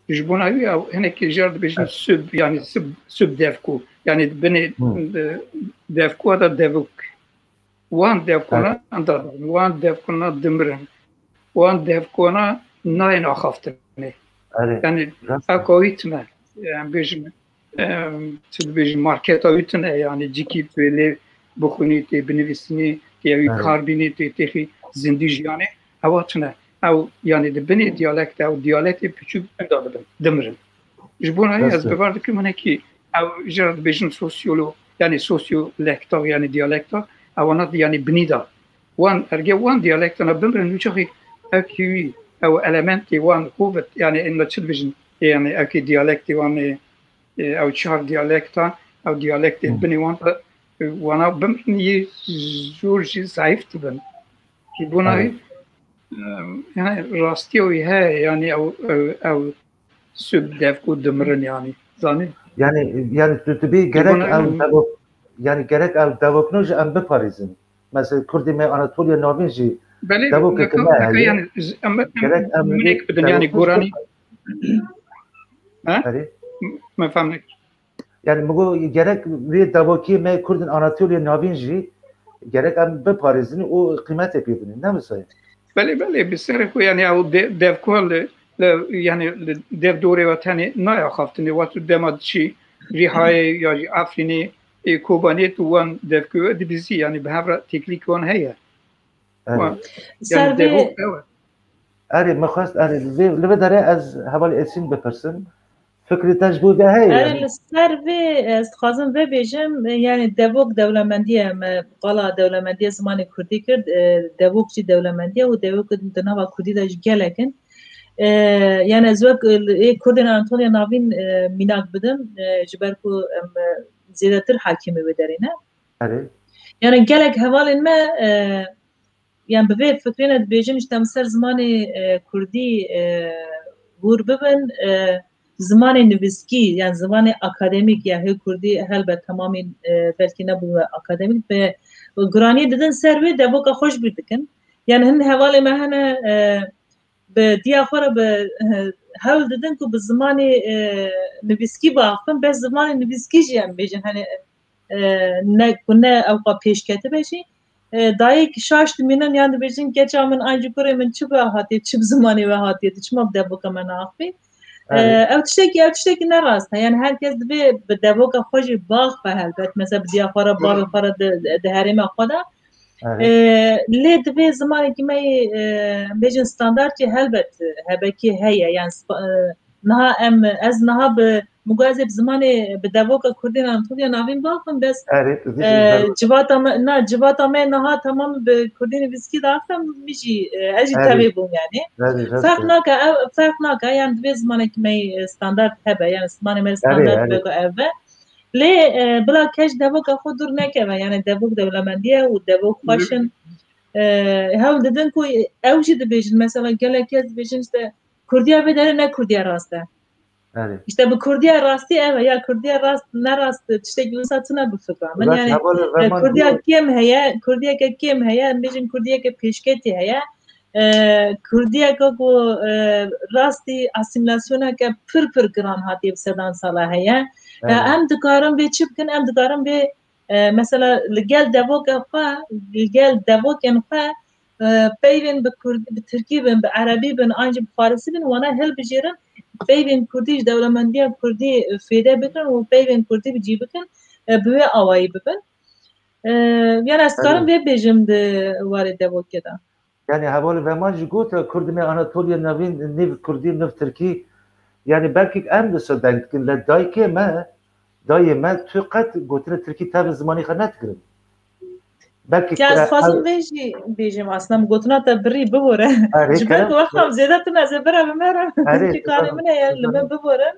Ji bona wî ya hinekî jar dibêjin sub, yani sub, sub devku. Yani binê, e, devku da devuk. Wan devkona anda, wan devkona dimirin. Wan devkona nayên axaftinê. Yani ev kawî tine. Em bêjin, em, tu dibêjin marketa wî tune, yani cîkî tu lê bixwînî, tê binivîsînî, tê wî kar bînî, tê têxî zindî jiyanê, ewa tune. ew, yanî di binê diyalekta ew diyalektê piçûk winda dibin, dimirin. Ji bo nayê ez bi ber dikim hinekî ew jê re dibêjin sosyolo-, yanî sosyolekta, yanî diyalekta, ewana di yanî binî de. Wan, erge wan diyalektana bimirin, wî çaxî ew kî wî, ew elementê wan covid, yanî ên me çi dibêjin, ê, yanî ew kî diyalektê wan ê, ê, ew çar diyalekta, ew diyalektê binê wan de, ê, wana bimirin yê zor jî zayîf dibin. Ji bo nayê, em, yanî rastiya wî heye, yanî ew, ew, ew sub devku dimirin yanî. Zanî? Yanî, yanî tu, tu bî gerek ew devok, yanî gerek ew devokno jî em biparêzin. Mesela Kurdê me Anatoliya Navîn jî devokê ku me heye. Yanî, em, em, gerek em minik bidin, yanî goranî. Ha? Erê? Me fam nekir. Yani, min got, gerek vê devokiyê me Kurdên Anatoliya Navîn jî gerek em biparêzin û qîmetê pê bidin, ne wisa ye? Belê, belê, bi serê xwe, yani, ew de-, devkuha li, li, yani, li dev dorê we tenê nayê axaftinê, wexto dema diçî Rîhayê ya jî Efrînê, ê, Kobaniyê tu wan devkuha dibîzî, yani, bi hev re têkilî wan heye. Erê. Wan, yani, devok ew e. Erê, min xwest, erê, li vê, li vê derê ez hevalê Esîn bipirsim. Fikrê te ji bo vê heye, erê, yani? Li ser vê, ez dixwazim vê bêjim, yani devok dewlemendî ye, me qala dewlemendî ya zimanê kurdî kir, e, devok jî dewlemendî ye û devok di nava kurdî de jî gelek in. E, yani ez wek, e, ê Kurdên Anatoliya Navîn, e, mînak bidim, e, ji ber ku em, e, zêdetir hakimê wê derê ne. Erê. Yani gelek hevalên me, e, yani bi vê fikrê ne dibêjin, işte, em ser zimanê, e, kurdî, e, hûr bibin, e, zimanê nivîskî, yani zimanê akademîk, ya hê kurdî helbet temamî, e, belkî nebû akademîk, bi giranî didin ser wê, devoka xwe ji bîr dikin. Yani hin hevalê me hene, e, bi diya xwe re bi, e, hewl didin ku bi zimanê, e, nivîskî biaxivin, bes zimanê nivîskî jî em bêjin, hani, e, ne, ku ne ewqa pêşketibe jî, e, dayik şaş dimînin, yan dibêjin, keça min an jî kurê min çi bi hatiye, çi bi zimanê we hatiye, tu çima bi devoka me naaxivî? E, ew tiştekî, ew tiştekî ne rast e. Yani her kes divê bi devoka xwe jî biaxive helbet. Mesela bi diya xwe re, bavê xwe re di, di herêma xwe de. E, lê divê zimanekî me yê, e, em bêjin standart jî helbet, e, hebekî heye. Yani spa-, e, niha em, ez niha bi, min got ez ê bi zimanê, bi devoka kurdên Anatoliya Navîn biaxivim, bes, e, civata me, na, civata me niha temam bi kurdî nivîskî diaxive, min jî, e, ez jî tevî bûm yani. Ferq nake, ev, ferq nake, yani divê zimanekî me yê, e, standart hebe, yani zimanê me yê standart be ku ev be. Lê, e, bila kes devoka xwe dûr nekeve, yani devok dewlemendî ye û devok xweş in. E, hewl didin ku ew jî dibêjin, mesela gelek kes dibêjin işte kurdiya vê derê ne kurdiya rast e. Erê. İşte bi kurdiya rastî ev e, ya kurdiya rast ne rast, tiştekî wisa tune bi fikra min. Yani, e, kurdiya kêm heye, kurdiyeke kêm heye, em bêjin kurdiyeke pêşketî heye. E, kurdiyeke ku, e, rastî asîmîlasyoneke pir pir giran hatiye bi sedan sala heye. E, em dikarin vê çi bikin? Em dikarin vê, e, mesela li gel devokê xwe, li gel devokên xwe, e, peyvên bi kurdî, bi tirkî bin, bi erebî bin, an jî bi farisî bin, wana hilbijêrin, peyvên kurdî ji dewlemendiya kurdî, e, fêde bikin û peyvên kurdî bi cî bikin, e, bi wê awayî bibin. E, yani ez dikarim vê bêjim di warê devokê de. Yani hevalê Veman jî got, Kurdimê Anatoliya Navîn, nîv Kurdî, nîv Tirkî. Yani belkî em disa deng dikin, lê dayikê me, dayê me, tu qet gotinê Tirkî tevî zimanê xwe nedikirin. Belkî ya ez dixwazim vê jî bêjim, aslında min gotina te birî bibore. Ji ber ku wexta zêde tune ez ê bira bi me re. Erê, karê min e, yani li min biborin.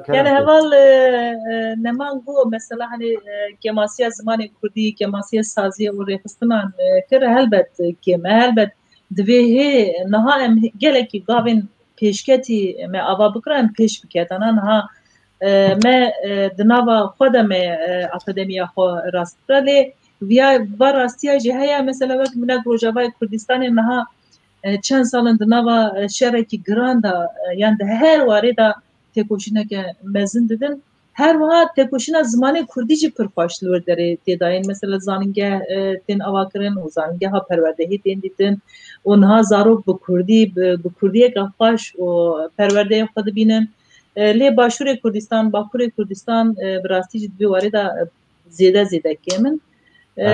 Yani heval, e, e, Neman got, mesela, hani, e, kêmasiya zimanê kurdî, kêmasiya saziyê û rêxistinan, e, kir, helbet, e, kêm e, helbet divê hê niha em gelekî gavên pêşketî me ava bikira, em pêş biketana. Niha, e, me, e, di nava xwe de me, e, akademiya xwe rast bikira, lê viya, va rastiya jî heye, mesela, wek minak Rojavayê Kurdistanê niha, e, çend sal in di nava, e, şerekî giran de, e, yan di her warê de têkoşîneke mezin didin. Her wiha têkoşîna zimanê kurdî jî pir xweş li wir derê tê dayîn. Mesela zanîngeh, e, tên avakirin û zanîngeha perwerdehî tên dîtin û niha zarok bi kurdî, bi, bi kurdiyeke xweş û perwerdeyê xwe dibînin. E, lê Başûrê Kurdistan, Bakurê Kurdistan, e, bi rastî jî di vê warê de, e, zêde zêde kêm in. E,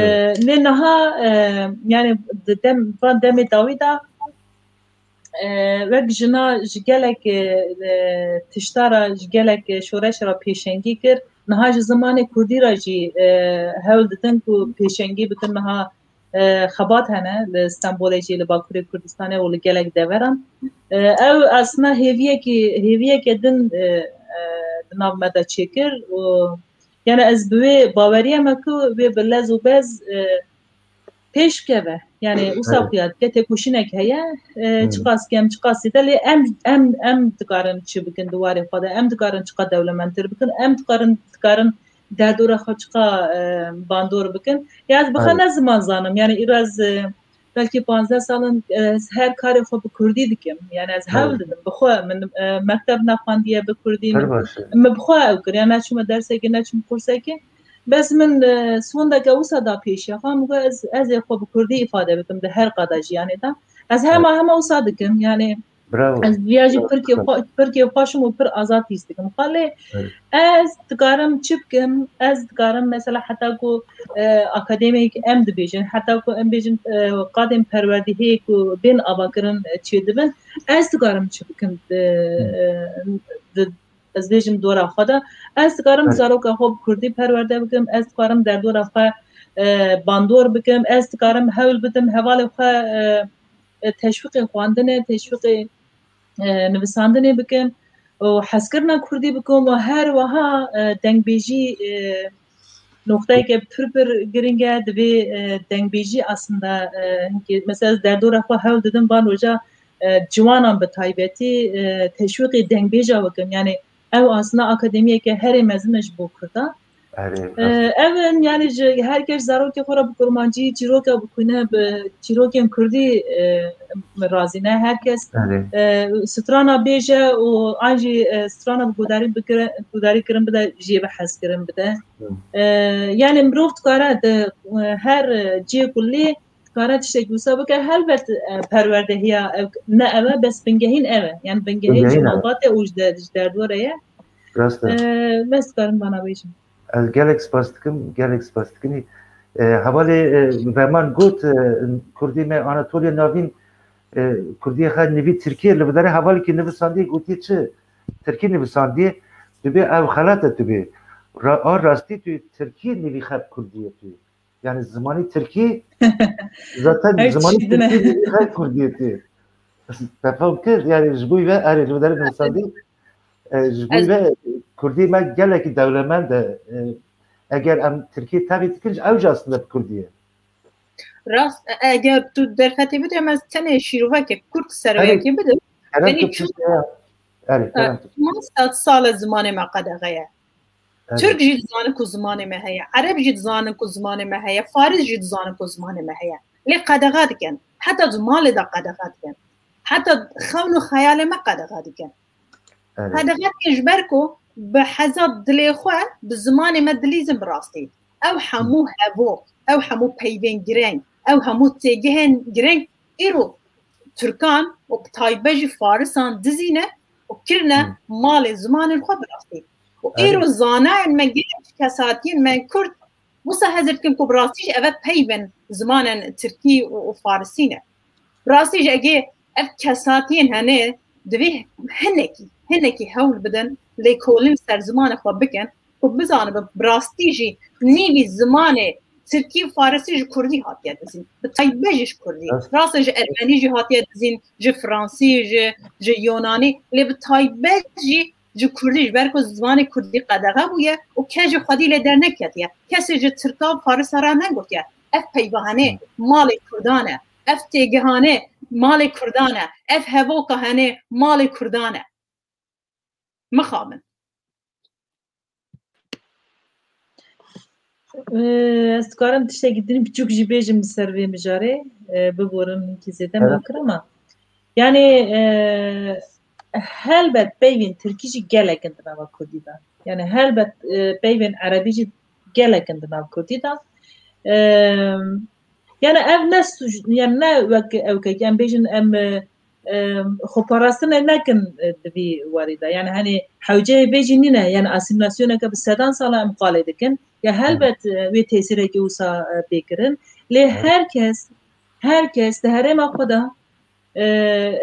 lê niha, e, yani di dem, van demê dawî de e, wek jina ji gelek, e, e, tişta re, ji gelek, e, şoreş re pêşengî kir. Niha ji zimanê kurdî re jî, e, hewl didin ku pêşengî bikin. Niha, e, xebat hene li Stenbolê jî, li Bakurê Kurdistanê û li gelek deveran. E, ew aslında hêviyekî, hêviyeke din, e, e, di nav me de çêkir û yani ez bi wê baweriyê me ku wê bi lez û bez, e, pêş bikeve. Yani wisa xuya dike têkoşînek heye, e, çiqas kem, çiqas zêde, lê em, em, em dikarin çi bikin di warê xwe de, em dikarin çiqa dewlemendtir bikin, em dikarin, dikarin derdora xwe çiqa, e, bandor bikin. Ya ez bi xwe ne ziman zanim. Yani îro ez, e, belkî panzdeh sal in, e, ez her karê xwe bi kurdî dikim. Yani ez hewl didim. Bi xwe min, e, mekteb nexwendiye bi kurdî. Pir baş e. Min bi xwe ew kir. Yani neçûme dersekê, neçûm kursekê. Bes min, e, sondeke wisa da pêşiya xwe, min got ez, ez ê xwe bi kurdî îfade bikim di her qada jiyanê de. Ez hema, hema wisa dikim. Yani Bravo. Ez viya jî Bravo. Pirkê xwe, pirkê xweş im û pir azad hîs dikim. Xalê, Evet. ez dikarim çi bikim? Ez dikarim mesela heta ku, e, akademiyek em dibêjin, heta ku em bêjin, e, qadên perwerdehiyê ku bên avakirin, e, çêdibin, ez dikarim çi bikim, e, Hı. e, di, ez bêjim dora xwe de. Ez dikarim Evet. zaroka xwe bi kurdî perwerde bikim, ez dikarim derdora xwe, e, bandor bikim, ez dikarim hewl bidim, hevalê xwe, e, e, teşwîqê xwendinê, teşwîqê, e, nivisandinê bikim û hezkirina kurdî bikim û her wiha, e, dengbêjî, e, noqteyeke pir pir giring e. Divê, e, dengbêjî aslında, e, hinkê, mesela ez derdora xwe hewl didim van roja, e, ciwanan bi taybetî, e, teşwîqê dengbêja bikim. Yani ew aslında akademiyeke herê mezin e ji bo kurda. Erê, Ee, rast e. Ev in, yani ji her kes zarokê xwe re bi kurmancî çîroka bixwîne, bi çîrokên kurdî, e, razî ne. Her kes, Erê. e, strana bêje û an jî, e, strana bi gudarî bikire, gudarî kirin bide, jê bi hez kirin bide. Hı. E, yani mirov dikare di, e, her cihê ku lê dikare tiştekî wisa bike. Helbet, e, perwerdehiya ev, ne ev e, bes bingehîn ev e. Yani bingehîn Bingehîn ji ev e. malbatê û ji de-, ji derdorê ye. Rast e. E, bes dikarim vana bêjim. Ez gelek spas dikim, gelek spas dikim. E, hevalê, e, Veman got, e, kurdê me Anatoliya Navîn, e, kurdiyê xwe nivî tirkî, li vê derê hevalekî nivisandî, gotiye çi? Tirkî nivisandî, tu bê ev xelat e tu bê. Ra-, a rastî tu tirkî nivî xwe kurdiyê tu. Yani zimanî tirkî, zaten Her zimanî tişt din e. tirkî nivî xwe kurdiyê tu. Te fam kir, yani ji bo ve, erê, li vê derê nivisandî, e, ji bo Ez ve kurdî me gelekî dewlemend e. E, eger em tirkî tevî dikin, ew jî aslında bi kurdî ye. Rast, e, eger tu derfetê bidî, em ez tenê şîroveke kurt serveyekê bidim. Kerem Benî tu çû-, piştî ya. Erê, e, kerem tu. Çima sed sal e zimanê me qedexe ye? Evet. Tirk jî dizanin ku zimanê me heye, Ereb jî dizanin ku zimanê me heye, Faris jî dizanin ku zimanê me heye. Lê qedexe dikin. Heta di malê de qedexe dikin. Heta xewn û xeyalê me qedexe dikin. Evet. Qedexe dikin ji ber ku bi heza dilê xwe bi zimanê me dilîzin bi rastî. Ew hemû hevo, ew hemû peyvên gireng, ew hemû têgihên gireng îro Tirkan û bi taybet jî Farisan dizîne û kirine Hı. malê zimanên xwe bi rastî. Û Erê. îro zanayên me gelek kesatiyên me Kurd wisa hezir dikin ku bi rastî jî eve peyvên zimanên Tirkî û, û Farisî ne. Bi rastî jî egê ev kesatiyên hene divê hinekî, hinekî hewl bidin lêkolîn ser zimanê xwe bikin ku bizanibin bi rastî jî nîvî zimanê Tirkî û Farisî ji Kurdî hatiye dizîn. Bi taybet jî ji Kurdî. Rast. Rast e ji Ermenî jî hatiye dizîn, ji Fransî, ji, ji Yonanî. Lê bi taybet jî ji Kurdî, ji ber ku zimanê Kurdî qedexe bûye û kes ji xwedî lê derneketiye. Kesê ji Tirka û Farisa re negotiye. Ev peyva hene Hı. malê Kurdan e. Ev têgihane malê Kurdan e. Ev hevoka hene malê Kurdan e. Mixabin. Ee, ez dikarim tiştekî din biçûk jî bêjim li ser vê mijarê. Ee, biborin hinkî zêde Evet. nakir ama. Yani, e, helbet peyvên tirkî jî gelek in di nava kurdî de. Yani helbet, e, peyvên erebî jî gelek in di nav kurdî de. E, yani ev ne suc, yani ne wek ew ke em bêjin em, e, e, xweparastine nekin, e, di vî warî de. Yani hani hewceyê vê jî nîne, yani asîmîlasyoneke bi sedan sala em qalê dikin. Ya helbet, e, wê tesîrekî wisa, e, pê kirin. Lê Evet. her kes, her kes di herêma xwe de e,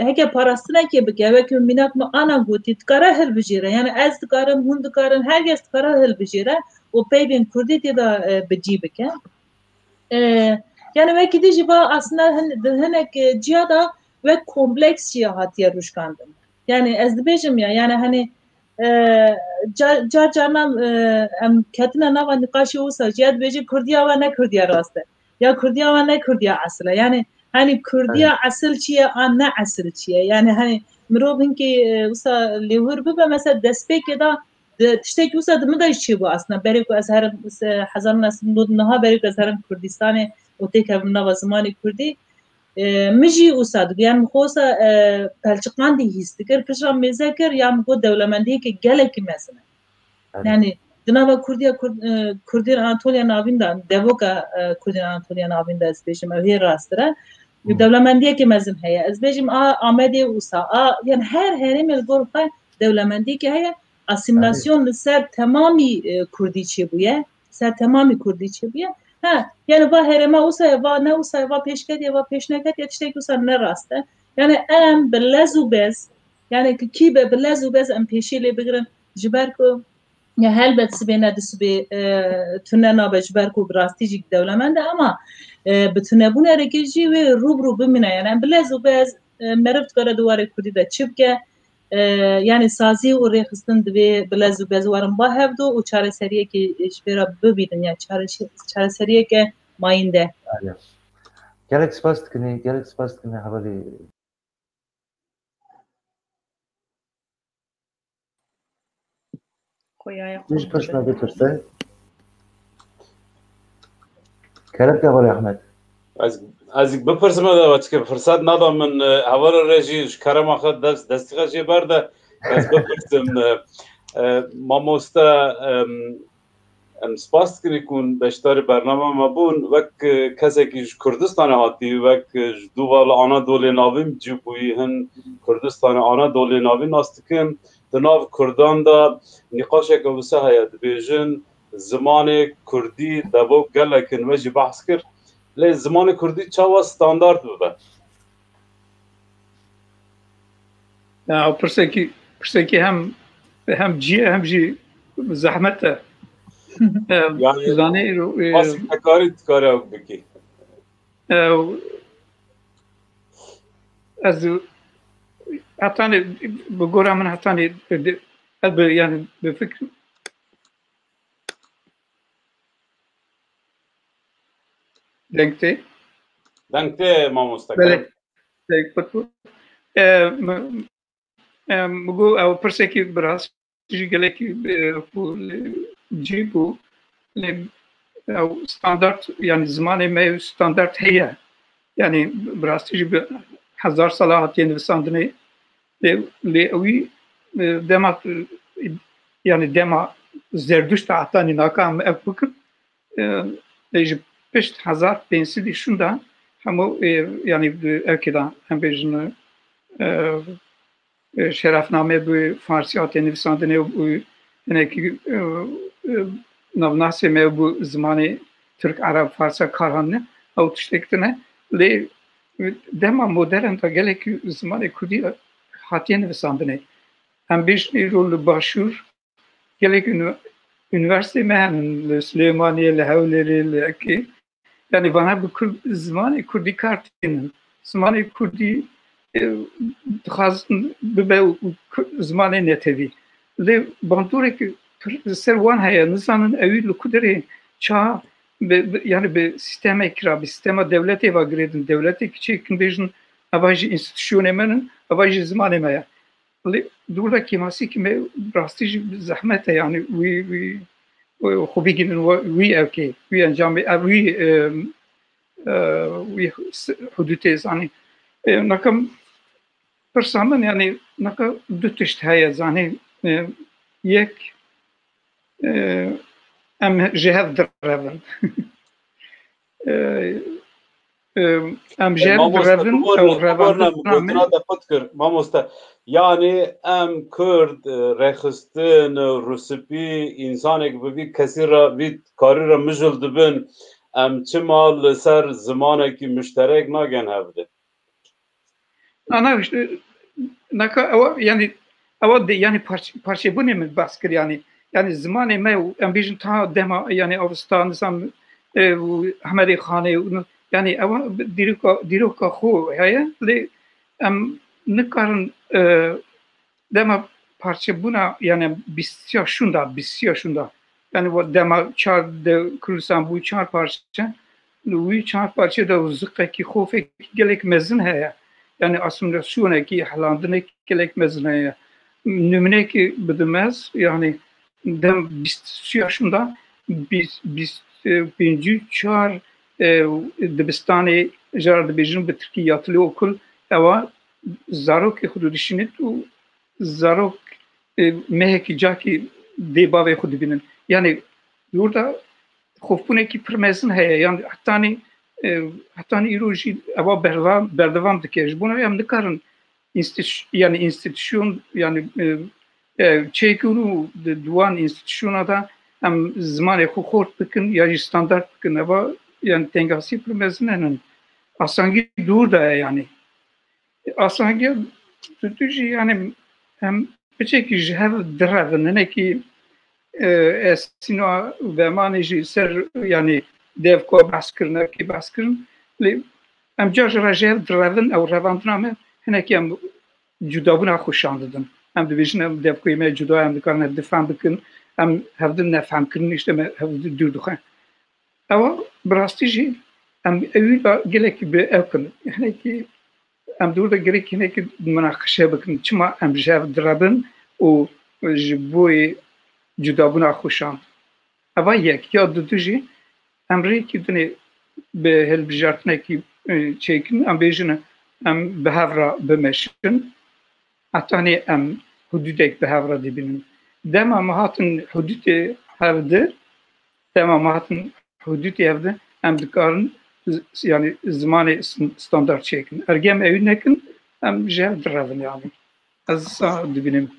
heke parastinekê bike, wek mînak me ana gotî, dikare hilbijêre. Yani ez dikarim, hûn dikarin, her kes dikare hilbijêre û peyvên kurdî tê de, e, bi cî bike. E, yani wekî dî jî va aslında hin-, di hinek, e, ciya de wek kompleks jî hatiye rûşkandin. Yani ez dibêjim ya, yani hani, e, car, car carna, e, em ketine nava nîqaşê wisa jî ya dibêje Kurdiya we ne Kurdiya rast e. Ya Kurdiya we ne Kurdiya esil e. Yani hani Kurdiya esil çi ye, an ne esil çi ye. Yani hani mirov hinkî, e, wisa lêhûr bibe, mesela destpêkê de di, tiştekî wisa di min de jî çêbû aslında. Berê ku ez herim, se-, hezar neh sed û nod û neh berê ku ez herim Kurdistanê û têkevim nava zimanê Kurdî, e, min jî wisa dibû. Yani min xwe wisa, e, pelçiqandî hîs dikir. Piştre mêze kir, ya min got dewlemendiyeke gelekî mezin e. Yani di nava Kurdiya, Kurd, e, Kurdên Anatoliya Navîn de, devoka, e, Kurdên Anatoliya Navîn de ez bêjim, ew hê rastir e. Dewlemendiyeke mezin heye. Ez bêjim a Amedê wisa, a, yani her herêmê li gor xwe dewlemendiyeke heye. Asîmîlasyon li ser temamî, e, Kurdî çêbûye. Ser temamî Kurdî çêbûye. Ha, yani va herêma wisa ye, va ne wisa ye, va pêş ketiye, va pêş neketiye, tiştekî wisa ne rast e. Yani em bi lez û bez, yani ki kî be bi lez û bez em pêşî lê bigirin. Ji ber ku ya helbet sibê ne di sibê, e, tune nabe, ji ber ku bi rastî jî dewlemend e, ama, e, bi tunebûnereke jî wê rû bi rû bimîne. Yani em bi lez û bez, e, meriv dikare di warê Kurdî de çi bike? E, yani sazî û rêxistin divê bi lez û bez werin ba hevdu û çareseriyekê ji vê re bibînin, ya çareşi-, çareseriyeke mayînde. Gelek spas dikinê, gelek spas dikinê hevalê. Xweyaya Min ji xwe pirs bide. Me bipirse. Kerem ke hevalê Ahmet. Ez, ez bipirsim, ez ê çike firsat nada min, e, hevala re jî ji kerema xwe dest, destî xwe jê berde. Ez bipirsim, e, e, mamoste, em, em spas dikin ku hûn beşdarî bernama me bûn. Wek, e, kesekî ji Kurdistanê hatî, wek, e, ji dû vala Anadolê Navîn cî bûyî, hin Kurdistanê Anadolê Navîn nas dikim. Di nav Kurdan de nîqaşeke wisa heye, dibêjin, zimanê kurdî devo gelek in, we jî behs kir. Lê zimanê kurdî çawa standard bibe? Ya, o pirsekî, pirsekî hem, hem cî ye, hem jî zehmet e. E, yani, zanî, e, basketkarî dikare ew bikî. E, ez hetanî, bi gora min hetanî, e, de-, ez bi, yani, bi fikr Deng tê? Deng tê, mamoste. Belê. Deng kurt bû. E, m-, e, min got, ew pirsekî bi rastî jî gelekî, e, ku li cî bû. Lê ew standart, yani zimanê me standart heye. Yani bi rastî jî bi hezar sala hatiye nivisandinê. Lê, lê wî, e, dema, e, yani dema Zerduşt de hetanî naka em ev bikin, e, e, ji pişt hezar pênc sedî şûnda hemû, e, yani, e, evkê de, em bêjin, e, e, şerefname bi farsî hate nivîsandinê û, û hinekî, e, e, navnasê me bû zimanê tirk, ereb, farsa kar hatine, ew tiştek tune. Lê, e, dema modern de gelekî zimanê kurdî hatiye nivîsandinê. Em bêjin îro li başûr gelek uni-, unîversîteyê me hene, li Silêmaniyê, li Hewlêrê, li Ekê. Yani vana bi kurd, zimanê kurdî kar tînin. Zimanê kurdî, e, dixwazin bibe ku-, zimanê netewî. Lê bandorek pir li ser wan heye, nizanin ewî li ku derê ça bi, bi, yani bi sîstemek ra, bi sîstema dewletê ve girêdin. Dewletê kiçê kin bêjin, eva jî înstitûsyonê me nin, eva jî zimanê me ye. Lê dûr de kêmasîkî me rastî jî zehmet e, yani wî, wî, wî xwe bigihînin, wî, wî evkê, wî encamê, ev, wî, e, e, wî s-, hudûtê zanî. E, naka pirsa min, yani naka du tişt heye zanî. E, yek, e, em ji hev direvin. E, e, em ji hev direvin, ew revandina min. Mamoste, gotina te qut kir, mamoste. Yani em Kurd, e, rêxistin, e, rûspî, însanek bi vî kesî re, vî karî re mijûl dibin, em çima li ser zimanekî muşterek nagen hevdê? Na, na, işte, naka, ewa, yani, ewa de, yani parç-, parçebûnê min behs kir, yani, yani zimanê me û em bêjin ta dema, yani Avesta, nizam, e, û Hemedê Xanê û, yani ewa dîroka, dîroka xwe heye, lê em nikarin, e, dema parçebûna, yani bîstiya şûnda, bîstiya şûnda, yani wa dema çar de Kurdistan bû çar parçe, li wî çar parçe de ziqekî xofekî gelek mezin heye. Yani asîmîlasyonekî, helandinekî gelek mezin heye. Nimûnekî bidim ez, yani dem bîst sî yaşim de bîst, bîst, e, pêncî û çar, e, dibistanê, jara dibêjin bi tirkî yatılı okul, ewa zarokê xwe didişînit û zarok, e, mehekî cakî dê bavê xwe dibînin. Yani orada xofbûnekî pir mezin heye. Yani hetanî, e, hetanî îro jî ewa berdevam, berdevam dike. Ji bona em nikarin înstîtû-, yani înstîtûsyon, yani, e, e, çêkin û di, di wan înstîtûsyona de em zimanê xwe xort bikin ya jî standart bikin. Eva, yani tengasî pir mezin henin. Asangî dûr de ye yani. Asangiya tu, tu jî, yani, em piçekî ji hev direvin. Hinekî, e, Esîna Vemanê jî ser, yani, devka behs kirin, evkê behs kirin. Lê em car jara ji hev direvin, ew revandina me, hinekî em cudabûna xwe şan didin. Em dibêjin, em devkoyê me cuda ye, em dikarin hevdî fehm bikin, em hevdî nefhemkirin, işte me hevdî dûr dixwe. Ewa bi rastî jî em ewî da gelekî bi ew kin. Hinekî em dûr de gerek hinekî munaqeşe bikin. Çima em ji hev direbin û ji boyê cudabûna xwe şand. Eva yek ya dudu jî em rêkî dinê bi hilbijartinekî, e, çêkin, em bêjin em bi hev re bimeşin. Hetanî em hududek bi hev re dibînin. Dema me hatin hududê hev di, dema me hatin hududê hev di, em dikarin z-, yani zimanê s-, standart çêkin. Ergem ewî nekin, em ji hev direvin yani. Ez sa dibînim.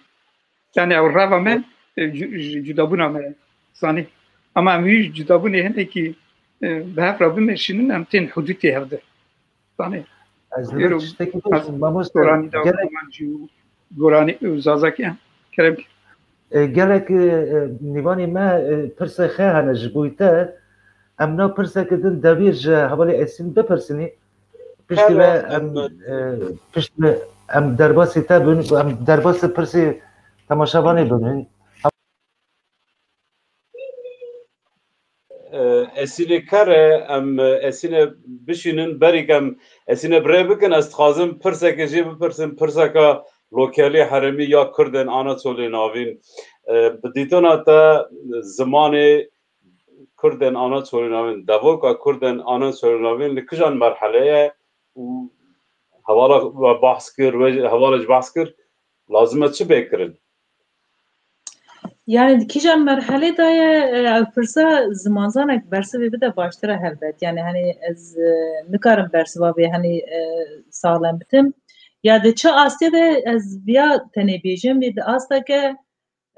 Yani ew reva me, e, cu-, cu-, cudabûna me, zanî. Ama em wî cudabûnê hinekî, e, bi hev re bimeşînin, em tên hududê hev di. Zanî. Ez li vir tiştekî bêjim, mamoste, goranî da, gerek, gorancî û goranî û zazakî, kerem. E, gelek, e, e, nîvanê me, e, pirsê xwe hene ji bo te. Em na pirseke din devîr ji hevalê Esîn bipirsinî. Piştî ve em, e, piştî ve em derbasî te bin, em derbasî pirsê temaşevanê bibin. E, Esînê ker e, em, e, Esînê bişînin, berî ke em Esînê bi rê bikin, ez dixwazim pirseke jê bipirsim, pirseka lokelî herêmî ya Kurdên Anatolê Navîn. E, bi dîtina te zimanê Kurdên Anatolê Navîn, devoka Kurdên Anatolê Navîn li kijan merhelê ye û hevala we behs kir, wê hevala jî behs kir, lazim e çi bê kirin? Yani di kîjan merhelê de ye, e, ev pirsa zimanzanek bersivê bide baştir e helbet. Yani, hani, ez, e, nikarim bersiva vê, hani, e, saxlem bitim. Ya di çi astê de ez viya tenê bêjim, lê di asteke,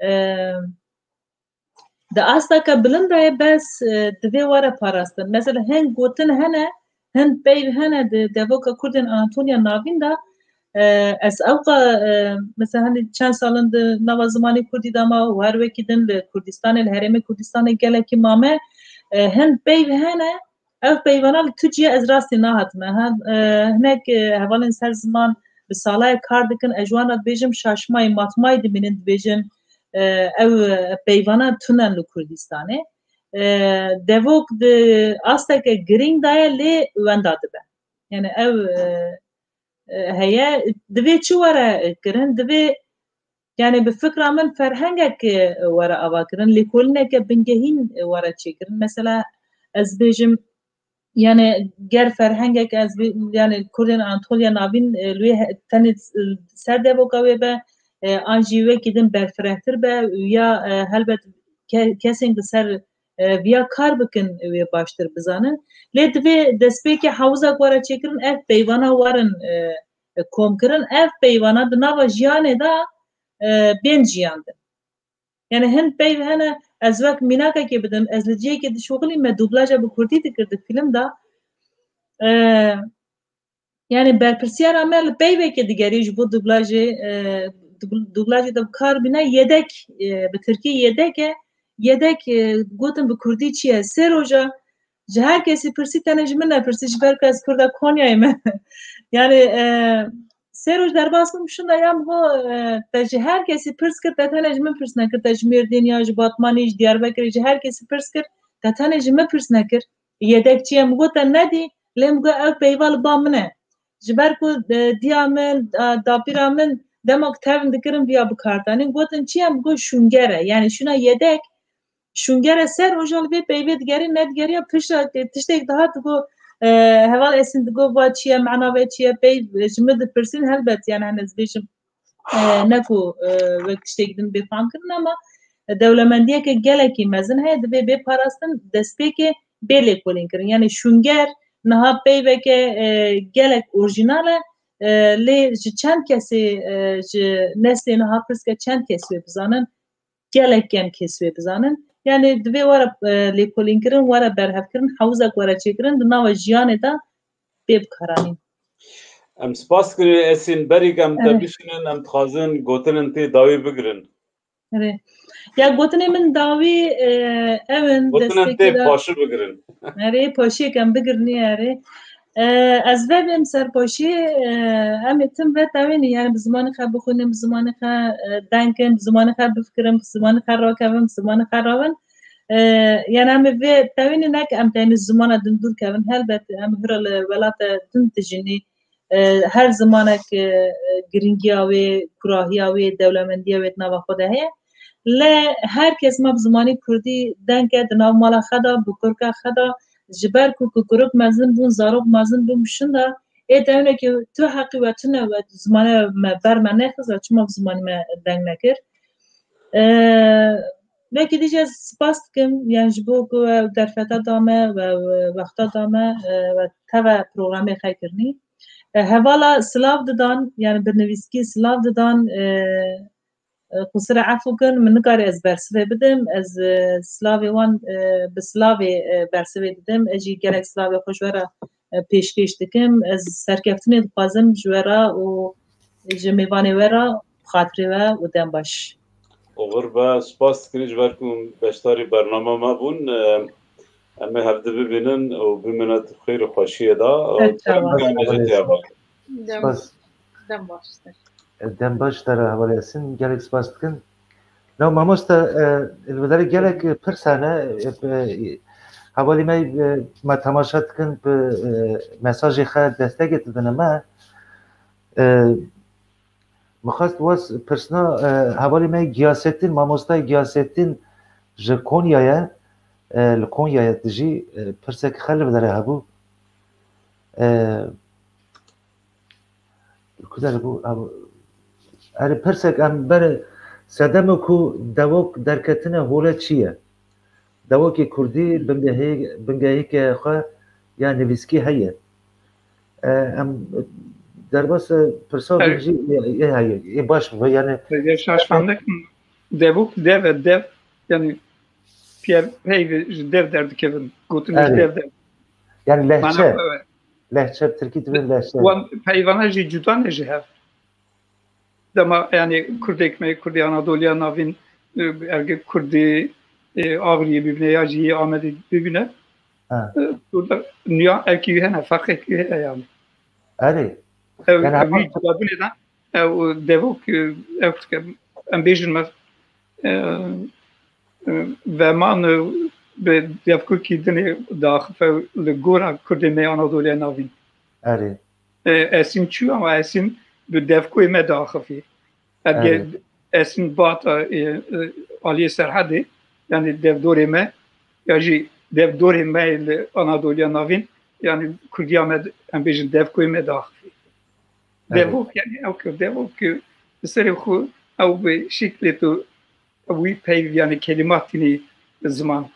e, di asteke bilind de ye, bes, e, divê were parastin. Mesela hin gotin hene, hin peyv hene di devoka Kurdên Anatoliya Navîn de, e, ez ewqa, e, mesela, hani çend salin di nava zimanê Kurdî de ma û her wekî din li Kurdistanê, li herêmê Kurdistanê gelekî mame, e, hin peyv hene, ev peyvana li tu cihê ez rastî nahatime. Ha, e, hinek, e, hevalên ser ziman bi salayek kar dikin, ez ji wan re dibêjim şaşmayî, matmayî dimînin dibêjin, e, ew, e, peyvana tune li Kurdistanê. E, devok di asteke girîng de ye, lê wenda dibe. Yani ew, e, e, heye, divê çi were kirin? Divê, yani bi fikra min ferhengek, e, were avakirin, lêkolîneke bingehîn, e, were çêkirin. Mesela ez bêjim, yani ger ferhengek ez bê-, yani Kurdên Anatoliya Navîn, e, li wê he-, tenê, e, ser devoka wê be, e, an jî wekî din berfirehtir be, ya, e, helbet ke-, kesên li ser, e, viya kar bikin wê baştir bizanin. Lê divê destpêkê hewza ku were çêkirin, ev peyvana werin, e, e, komkirin. Ev peyvana di nava jiyanê de, e, bên jiyandin. Yani hin peyv hene, ez wek mînakekê bidim, ez li cihekê dişuxilî me dublaja bi kurdî dikir di fîlm de. E, Yani berpirsiyara me li peyvekê digerî ji bo dublajê, e, dubl-, dublajê de bi kar bîne yedek, e, bi tirkî yedek e, yedek, e, gotin bi kurdî çi ye? Sê roja ji her kesî pirsî, tenê ji min nepirsî, ji ber ku ez kurda Konyayê me. Yani, e, sê roj derbas bûm, şinda ya min got, e, te ji her kesî pirs kir, te tenê ji min pirs nekir, te ji Mêrdîn ya ji Batmanî, ji Diyarbekirê, ji her kesî pirs kir, te tenê ji min pirs nekir. Yedek çi ye? Min got te nedî, lê min got ev peyva li ba min e. Ji ber ku, e, diya min, e, dapîra min dema ku tevn dikirin viya bi kar danîn. Gotin çi ye? Min got şûnger e. Yani şûna yedek, şûnger e, sê roja li vê peyvê digerî, nedigeriya pişta, e, tiştek dihat digot, e, heval Esîn digot va çi ye, mena vê çi ye, peyv, e, ji min dipirsîn, helbet yani, hani ez bêjim, e, ne ku, e, wek tiştek din bê fam kirin, ama dewlemendiyeke gelekî mezin heye, divê bê parastin, destpêkê bê lêkolîn kirin. Yani şûnger niha peyveke, e, gelek orjînal e, e, lê ji çend kesê, e, ji neslê niha pirs ke çend kes wê bizanin, gelek kêm kes wê bizanin. Yani divê were, e, lêkolînkirin, were berhevkirin, hewzek were çêkirin, di nava jiyanê de bê bikaranîn. Em spas dikin Esîn, berî ku em te Evet. bişînin, em dixwazin gotinên te dawî bigirin. Erê. Ya gotinê min dawî, e, ew in, Gotinên te destpêkê de paşî bigirin. Erê, paşiyek em bigirinî, erê. E, ez vebêm ser paşî, e, em ê tim vetewênî, yani bi zimanê xwe bixwînin, bi zimanê xwe, e, deng kin, bi zimanê xwe bifikirin, bi zimanê xwe rakevin, bi zimanê xwe rawin. E, yani em ê vê tewênî, ne ki em tenê zimana din dûr kevin. Helbet em hira li welate din dijînî, e, her zimanek, e, girîngiya wê, kurahiya wê, dewlemendiya wê di nava xwe de heye. Lê her kes ma bi zimanî kurdî deng ke di nav mala xwe de, bi kurka xwe de, ji ber ku, ku kurik mezin bûn, zarok mezin bûn, şinda ê tewne ki tu heqî we tune we zimanê me ber me nexist, we çima bi zimanê me deng nekir? E, wekî dî jî ez spas dikim, yani ji bo ku ew derfeta da me we, we wexta da me, e, we teve programê xwe kirinî. E, hevala silav didan, yani bi nivîskî silav didan, e, e, xusire efû kin, min nikarî ez bersivê bidim, ez, e, silavê wan, e, bi silavê, e, bersivê didim, ez jî gelek silavê xwe ji we re, e, pêşkêş dikim, ez serkeftinê dixwazim ji we re û ji mêvanê we re, bi xatirê we û dem baş. Oxir be, spas dikin ji ber ku beşdarî bernama me bûn. Em ê hevdi bibînin û bimîne di xêr û xweşiyê de. Û Pek çawa. Tebî necetiya be. Dem, Spas. Dem baş te. Dem baş te re hevalê Esîn, gelek spas dikin. Na mamoste, e, li vê derê gelek pirs hene, e, e, hevalî me, e, me temaşe dikin, bi, e, mesajê xwe destekê didine me. E, Min xwest wes pirsna, e, hevalê me Giyasettin, mamosta Giyasettin ji Konyayê, e, li Konyayê dijî, e, pirsek xwe li vê derê hebû. E, li ku derê bû? Hebû. Erê, pirsek em berê sedema ku devok derketine hole çi ye? Dewokê kurdî bingehê-, bingeheke xwe ya nivîskî heye. E, em derbas pirsa Ev- jî ê, ê heye, ê baş bibe, yani. Ya şaşfandek devok dev e, dev, yani piyer peyv ji dev derdikevin, gotin ji Erê. dev dev. Yani Mana lehçe, xwe ve. lehçe, tirkî dibên lehçe. Wan peyvana jî cuda ne ji hev. Dema, yani, Kurdek me, Kurdê Anadoliya Navîn, e, erge Kurdê, e, Agiriyê bibîne ya jî yê Amedê bibîne, Ha. e, burada niya evkî hene, ferqekî hene yani. Erê. Ev, Yani, ev hema wî cudabûnê de, ew devok, e, ew dike, em bêjin me, e, e, veman, e, bi devkokî dinê diaxife li gora Kurdê me Anadoliya Navîn. Erê. E, Esîn çû ama Esîn bi devkoyê me diaxifî. Ev ge-, Evet. Esîn bata, e, e, aliyê Serhedê, yani devdorê me, ya jî devdorê me li Anadoliya Navîn, yani Kurdiya me, em bêjin devkoyê me diaxifî. Evet. Devok, yani ew ki, devok ki bi serê xwe ew bi şeklê tu wî peyv, yani kelimat tînî ziman.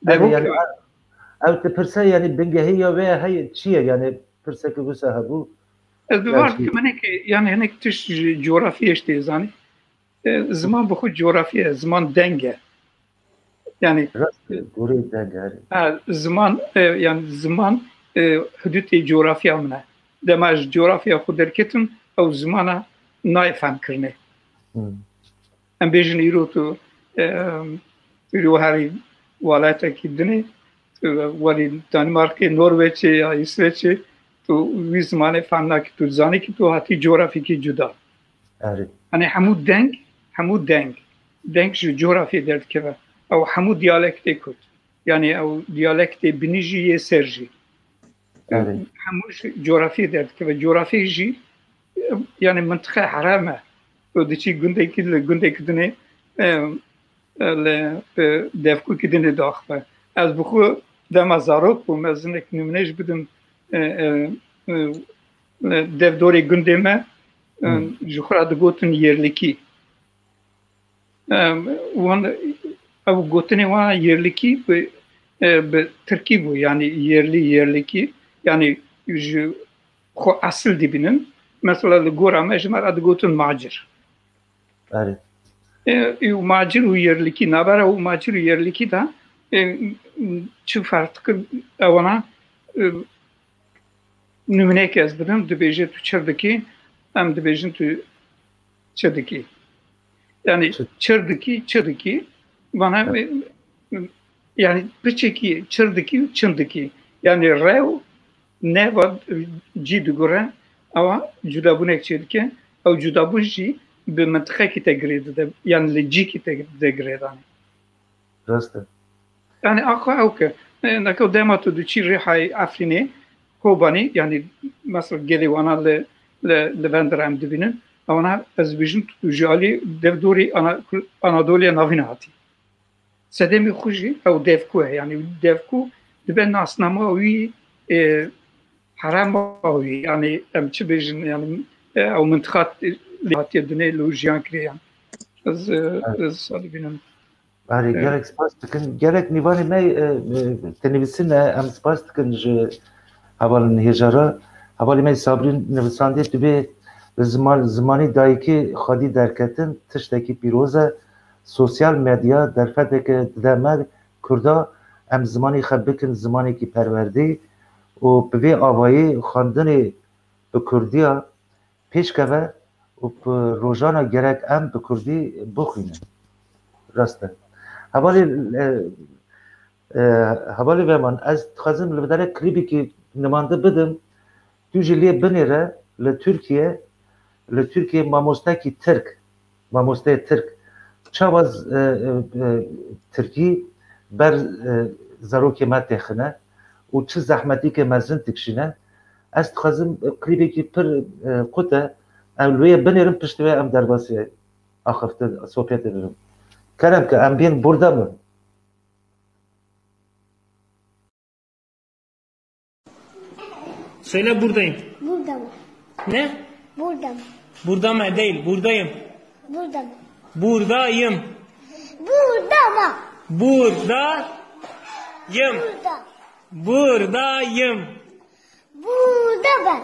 Erê, Devok yani, ki ew dipirse, yani bingehî ya wê heye çi ye? Yani pirseke wisa hebû. Ez Ya dûvar çi? dikim, hinek, yani hinek tişt ji coğrafyayê ji tê zanî. E, ziman bi xwe coğrafya ye, ziman deng e. Yani Rast e, gorê deng e, erê. Ha, ziman, e, yani ziman e, hudûtê coğrafya min e. Dema ez ji coğrafya xwe derketim, ew zimana nayê fehmkirinê. Hmm. Em bêjin îro tu, e, îro herî welayetekî dinê, tu welî Danimarkê, Norveçê ya Îsveçê, tu wî zimanê fehm nakî, tu dizanî ki tu hatî coğrafyekî cuda. Erê. Yanî hemû deng, hemû deng, deng ji coğrafyê derdikeve. Ew hemû diyalektê Kurd. Yanî ew diyalektê binî jî yê ser jî. Erê. Hemû ji coğrafyê derdikeve. Coğrafyê jî, yanî mintiqe herem e. Tu diçî gundekî li gundekî dinê, e, e, li, e, devkokî dinê diaxive. Ez bi xwe dema zarok bûm, ez hinek nimûne jî bidim, e, e, e, li dev dorê gundê me, e, Hmm. ji xwe re digotin yerlikî. Em, wan, ew gotinê wan yerlikî bi, e, bi tirkî bû, yanî yerli, yerlikî, yanî ji xwe esil dibînin. Mesela li gora me ji me re digotin macir. Erê. E, û macir û yerlikî, navbera û macir û yerlikî de, e, çi ferq dike ewana, e, nimûneyek ez bidim, dibêje tu çir dikî, em dibêjin tu çi dikî. Yanî Çi- çir dikî, çi dikî, vana, Evet. e, yanî piçekî çir dikî û çin dikî. Yanî rew neva cî digure, ewa cudabûnek çêdike, ew cudabûn jî bi mintiqekî te girê dide, yanî li cîkî te dide girêdanê. Rast e. Yanî, axa ew ke, e, neke dema tu diçî rêhayê Efrînê, Kobanê, yanî, mesela gelê wana li, li, li vendir em dibînin, ewana ez dibêjim tu, tu ji alî dev dorê Ana-, Anadoliya Navîn hatî. Sedemê xwe jî ew devku e, yanî devku dibe nasnama wî, e, herema wî, yanî em çi bêjin, yanî, e, ew mintiqat, e, hatiye dinê li jiyan kiriye yan. Ez, e, Evet. ez salî bînim. Erê, Evet. gelek spas dikin. Gelek nîvanê me, e, e, tenivîsîn e, em spas dikin ji hevalên hêja re. Hevalê me Sabrîn nivisandê, tu bê ziman, zimanî dayikê xwedî derketin, tiştekî pîroz e. Sosyal medya derfeteke dide me Kurda, em zimanî xwe bikin zimanekî perwerdê û bi vê avayî xwendinê bi Kurdiya pêşkeve û bi rojana gerek em bi Kurdî bixwînin. Rast e. Hevalê, e, e, hevalê Veman, ez dixwazim li vê derê klîbekî nimande bidim. Tu jî lê binêre li Tirkiye, li Tirkiye mamostekî Tirk, mamosteyê Tirk, çawa z-, e, e, e, Tirkî ber, e, zarokê me têxine û çi zehmetîkê mezin dikişîne. Ez dixwazim, e, klîbekî pir, e, qut e. Em li wê binêrin, piştî wê em derbasî axiftin, sohbetê bikin. Kerem ke em bên burada mı? Söyle buradayım. Burada mı? Ne? Burada mı? Burada mı? Değil, buradayım. Burada mı? Buradayım. Burada mı? Buradayım. Burada. Buradayım. Burada ben.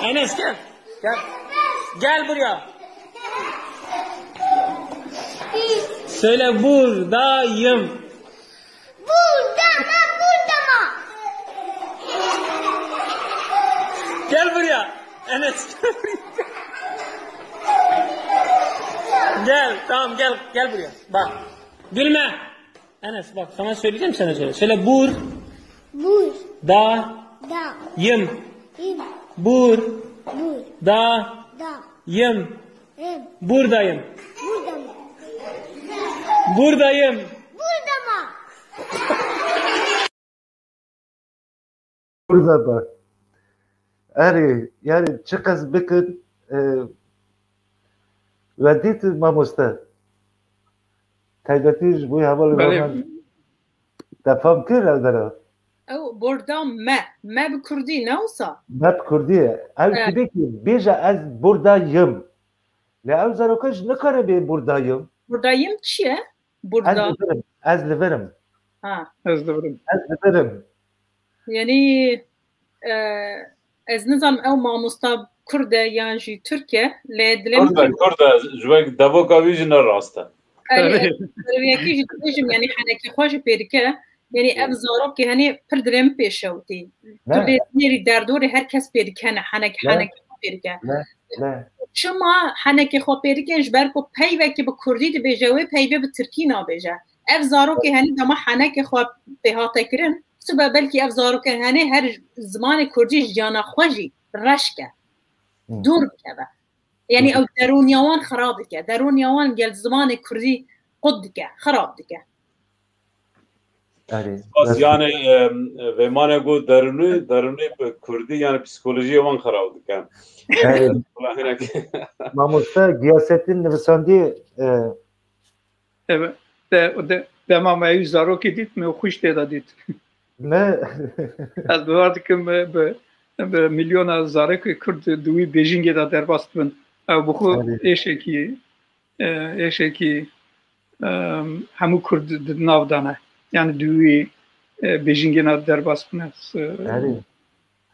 Enes, gel. Gel. Gel buraya. Söyle buradayım. Burada mı, burada mı? Gel buraya. Enes, gel buraya. Gel, tamam, gel, gel buraya. Bak. Gülme. Enes, bak, sana söyleyeceğim, sen de söyle. Söyle bur. Bur. Da. Da. Yım. Yım. Bur. Bur. Da. Da. Yım. Yım. Buradayım. Burada mı? Buradayım. Burada mı? Burada mı? Erê, yani çiqas bikin, e, we dît mamoste. Taybetî ji bo hevalê Belê. Roman. Te fam kir ew dera? Ew borda me. Me bi kurdî ne wisa? Me bi kurdî ye. Ew Evet. Dibê ki bêje ez burada yim. Lê ew zaroka jî nikare bê burada yim. Burada yim çi ye? Burada. Ez li vir im. Ez li vir im. Ha. Ez li vir im. Ez li vir im. Yanî, e, ez nizanim ew mamosta kurd e yan jî tirk e, lê dilê min Kurd e, Kurd e. Ji wek devoka wî jî ne rast e. Erê, erê, serviyekî jî dibêjim, yanî henekî xwe jî pê dike. Yanî ev zarokê henê pir dilê min pê şewitî. Tu lê nêrî derdorê her kes pê dikene, henek, ne, henekê xwe pê dike. Ne, ne. Çima henekê xwe pê dikin? Ji ber ku peyvekî bi kurdî dibêje, wê peyvê bi tirkî nabêje. Ev zarokê henê dema henekê xwe pê hate kirin, sibe belkî ev zarokên henê her zimanê kurdî ji ciyana xwe jî reş ke. Hı. Dûr bikeve. Yanî ew derûniya wan xirab dike. Derûniya wan gel zimanê kurdî qut dike, xirab dike. Erê. Spas, yanî, em, vêmane got derûnî, derûnî bi kurdî, yanî psîkolojiyê wan xirab dike. Erê. Wala hinek. Mamoste Giyasettin nivisandî, e, Evet. De, de, dema me ew zarokê dît, me xwişk tê de dît. Ne? Ez bawer dikim, e, bi, bi milyona zarokê Kurd di wî bêjingê de derbas dibin. Ew bi xwe, erê, êşekî, e, êşekî, e, hemû Kurd di nav de ne. Yani di wî, e, bêjingê de derbas bine. Erê.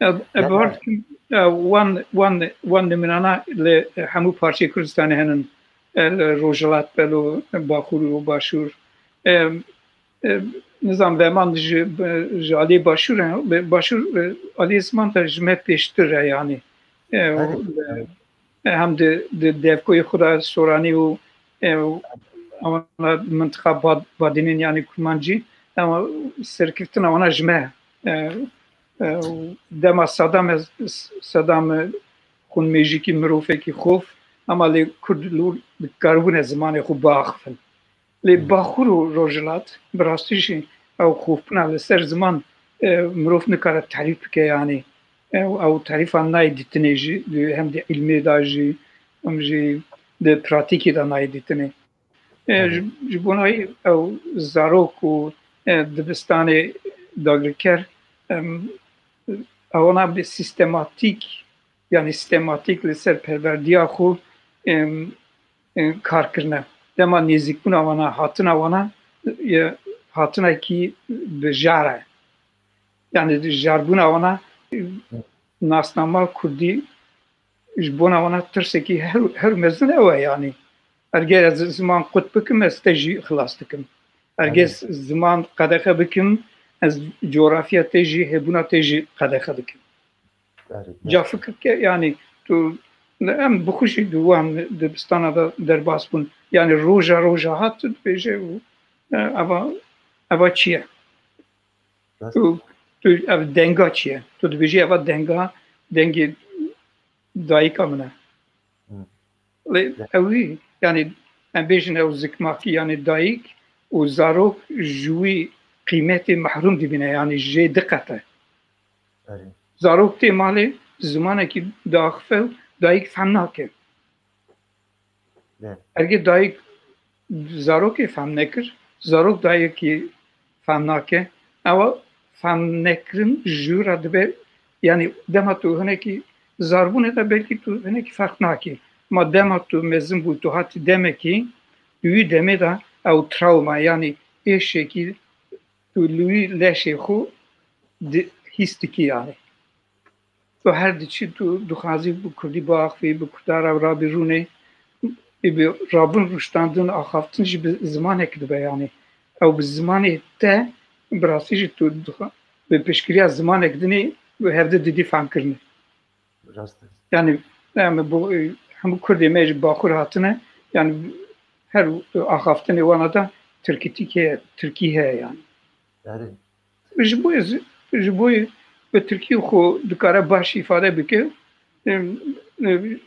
E, e, bawer dikim, e, wan, wan, wan nimûnana li hemû parçeyê Kurdistanê henin. E, li Rojhilat, belo, Baxûr û Başûr. E, e, nizam, Leman ji, ji aliyê Başûr e, be-, Başûr, e, aliyê ziman de ji me pêştir e, yanî. E, û, e, hem di, di devkoyê xwe de Soranî û, e, û ewana mintiqa Bad-, Badînên, yanî Kurmancî, ama serkeftina wana ji me, e, e, û dema Sedam e, Sedam e, xwînmêjikî, mirovekî xof, ama lê Kurd li wir dikaribûne zimanê xwe biaxifin. Lê Baxûr û Rojhilat, bi rastî jî ew xofbûna li ser ziman, e, mirov nikare terîf bike, yanî, e, ew terîfan nayê dîtinê jî, di, hem di îlmê de jî, hem jî di pratîkê de nayê dîtinê. E, ji, ji bo nayê ew zarok û, e, dibistanê dagirker, em, ewana bi sîstematîk, yanî sîstematîk li ser perwerdiya xwe, em, e, kar kirine. Dema nêzîkbûna wana, hatina wana, e, hatinekî bi jar e. Yani jarbûna wana, e, nasnama kurdî ji bona wana tirsekî her, her mezin ew e yani. Erge ez ziman qut bikim, ez te jî xilas dikim. Erge, evet, ziman qedexe bikim, ez coğrafya te jî, hebûna te jî qedexe dikim. Erê, ca fikir ke, yani, tu, em bi xwe jî di wan dibistana de derbas bûn. Yani roja roja hat tu dibêje û, e, eva, eva çi ye? Rast. Tu, tu ev denga çi ye? Tu dibêjî eva denga, dengê dayika min e. Hı. Lê, ya, ew wî, yani, em bêjin ew zikmakî, yani dayik û zarok ji wî qîmetê mehrûm dibîne, yani jê diqete. Erê. Zarok tê malê, zimanekî diaxife û dayik fehm nake. Evet. Ergê dayik zarokê fehm nekir, zarok dayikî fehm nake. Ewa fehm nekirin ji wî re dibe, yani dema tu hinekî zarbûnê de belkî tu hinekî ferq nakî. Ma dema tu mezin bû, tu hatî demekî, di wî demê de ew travma, yani êşekî tu li wî leşê xwe di-, hîs dikî yani. Tu her diçî tu dixwazî bi kurdî biaxivî, bi kurda re rabî rûnê, ê bi rabûn rûştandin, axaftin jî bi zimanek dibe yani. Ew bi zimanê te, bi rastî jî tu dixwa-, bi piştgiriya zimanek dinê, bi hevdi didî fehmkirinê. Rast e. Yani, em bu, e, hemû Kurdê me ji Baxûr hatine, yani her, e, axaftinê wana da tirkîtîk heye, tirkî heye yani. Erê. Ji bo, ji bo bi tirkî xwe dikare baş îfade bike, e, e,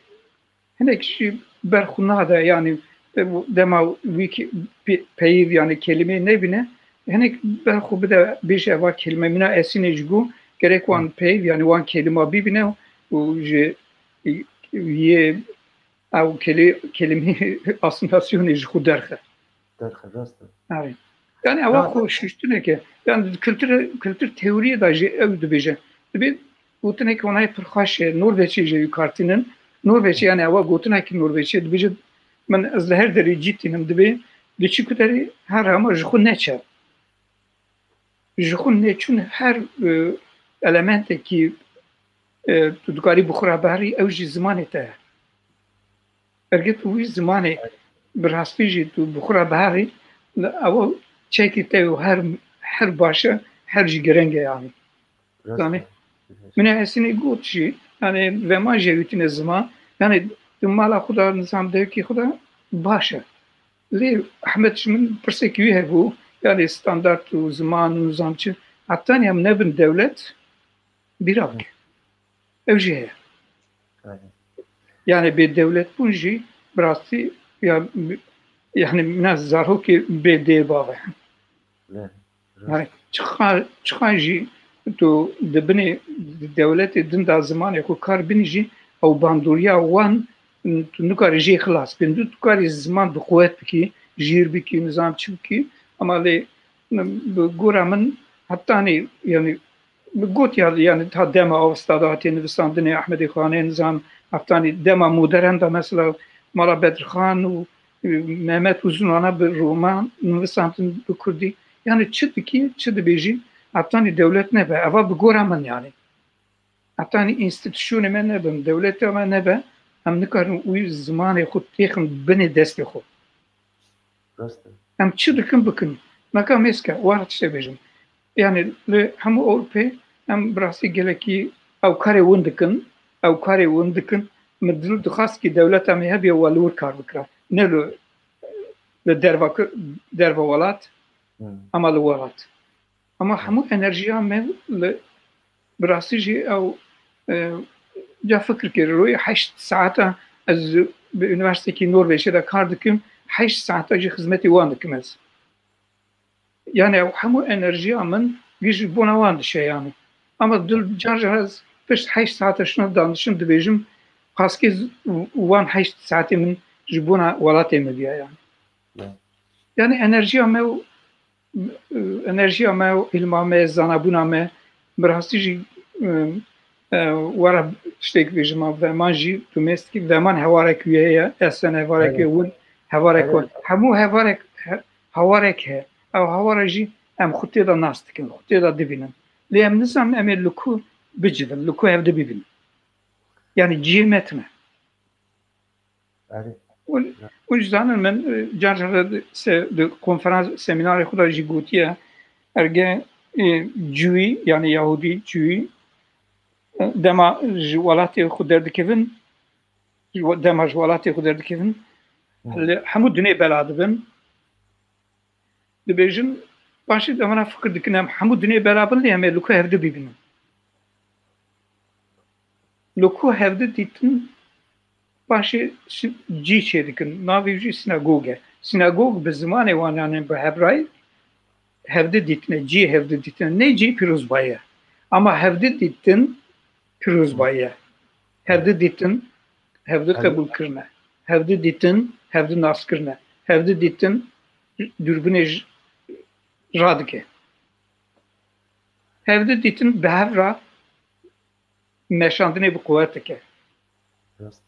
hinek jî ber xwe nade, yani, e, dema wî ke-, pe-, peyv, yani, kelîmeyê nebîne, hinek ber xwe bide, bêje, eva kelîme mîna Esînê jî got, gerek wan peyv, yani, wan kelîma bibîne û ji, e, yê ew kelî-, kelîmeyê asîmîlasyonê ji xwe derxe. Derxe, rast e. Erê. Yani ewa xwe şuştinek e. Yani kultur, kultur teoriyê de jî ew dibêje. Dibê gotinek wanayê pir xweş e. Norveçê jî ew kartînin. Norveçê, yani ewa gotinek Norveçê dibêje, min ez li her derê cî tînim, dibê di çi ku derê her hema ji xwe neçe. Ji xwe neçûn her, e, elementekî, e, tu dikarî bi xwe re biherî, ew jî zimanê te ye. Ergê tu wî zimanê bi rastî jî tu bi xwe re biherî, ew çekî te û her, her baş e, her jî gireng e yanî. Rast e. Zanî? Min ê Hesînê got jî, yanî vema jê wîtine ziman, yanî di mala xwe de, nizam dewkê xwe de baş e. Lê Ehmed ji min pirsek wî hebû, yanî standart û ziman û nizam çi, hetanî em nebin dewlet, bîra bike. Ew jî heye. Aynen. Yanî bê dewlet bûn jî bi rastî ya, yanî ne zarokê bê dê bav e. Ne. Yanî çiqa, çiqa jî tu di binê dewletê din de zimanê xwe kar binî jî ew bandoriya wan tu nikarî jê xilas bî. Tu dikarî ziman bi quwet bikî, jîr bikî, nizam çi bikî. Ama lê bi gora min hetanî, yanî bi gotiya, yanî ta dema Avesta de hatiye nivîsandinê Ehmedê Xanê, nizam hetanî dema modern de mesela Mala Bedirxan û, e, Mehmet Uzun ana bi roman nivîsandin bi kurdî. Yanî çi dikî, çi dibêjî, hetanî dewlet nebe. Eva bi gora min yanî. Hetanî înstîtusyonê me nebin, dewleta me nebe, em nikarin wî zimanê xwe têxin binê destê xwe. Rast e. Em çi dikin bikin. Naka mêske, wara tiştê bêjim. Yanî li hemû Ewropê em bi rastî gelekî ew karê win dikin, ew karê win dikin. Min dil dixwast ki dewleta me hebiye we li wir kar bikira. Ne li, li derva ki-, derva welat, Hmm. ama li welat. Ama hemû enerjiya me li, bi rastî jî ew, e, ca fikir kir, royê heşt saeta ez bi Unîversîtekî Norveçê de kar dikim, heşt saeta jî xizmetê wan dikim ez. Yanî ew hemû enerjiya min gî ji bona wan dişe yanî. Ama dil car car ez pişt heşt saeta şina danişim dibêjim, paskê z-, wan heşt saetê min ji bona welatê min biya yanî. Ya. Yanî enerjiya me û enerjiya me û îlma me, zanabûna me, bi rastî jî, e, e, were tiştek bêjim, veman jî tu mêst kî, veman hewarek wî heye, esen hewarek Aynen. wî, win hewarek Aynen. win. Hemû hewarek, he-, hewarek he. Ew hewara jî em xwe tê de nas dikin, xwe tê de dibînin. Lê em nizanin em ê li ku bicivin, li ku hevdi bibînin. Yanî cihê me tune. Erê. Hûn, hûn jî zanin min, e, car car di se-, di konferans, semînarê xwe de jî gotiye, erge, e, Cûyî, yanî Yahûdî, Cûyî, e, dema ji welatê xwe derdikevin, ji we-, dema ji welatê xwe derdikevin, Hmm. li hemû dunê bela dibin. Dibêjin, paşê demana fikir dikin, em hemû dunê bela bin, lê em ê li ku hevdi bibînin. Li ku hevdi dîtin, paşê si-, cî çêdikin. Navê jî sinagog e. Sinagog bi zimanê wan, yanî bi hebrayî, hevdi dîtine, cî hevdi dîtine. Ne cî pîrozbayî ye. Ama hevdi dîtin, pîrozbayî ye. Hevdi dîtin, hevdi Hevdi. qebûl kirine. Hevdi dîtin, hevdi nas kirine. Hevdi dîtin, dûrbinê j-, radike. Hevdi dîtin bi hev re meşandinê bi quwet dike. Rast.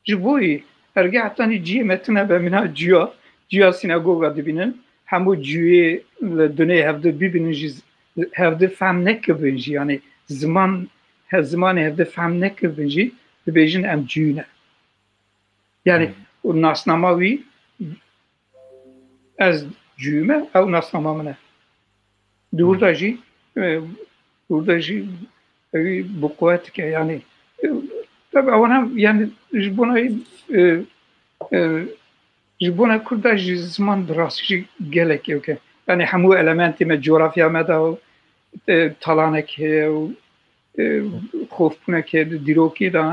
Ji bo wî, erge hetanî ciyê me tune be, mîna cuya, cuya sînagoga dibînin, hemû cuyê li dunê hevdi bibînin jî, hevdi fehm nekibin jî, yanî ziman, he, zimanê hevdi fehm nekibin jî, dibêjin em cuyî ne. Yanî Hmm. û nasnama wî, ez cuyî me, ew nasnama min e. Di Hmm. wir de jî, e, wir de jî ewî bi quwet dike, yanî, e, tabi ewana, yanî ji bona, e, e, ji bona Kurda jî ziman bi rastî jî gelek ewk e. Yanî hemû elementê me, coğrafya me de, e, talanek heye û, e, xofbûnek heye di dîrokê de.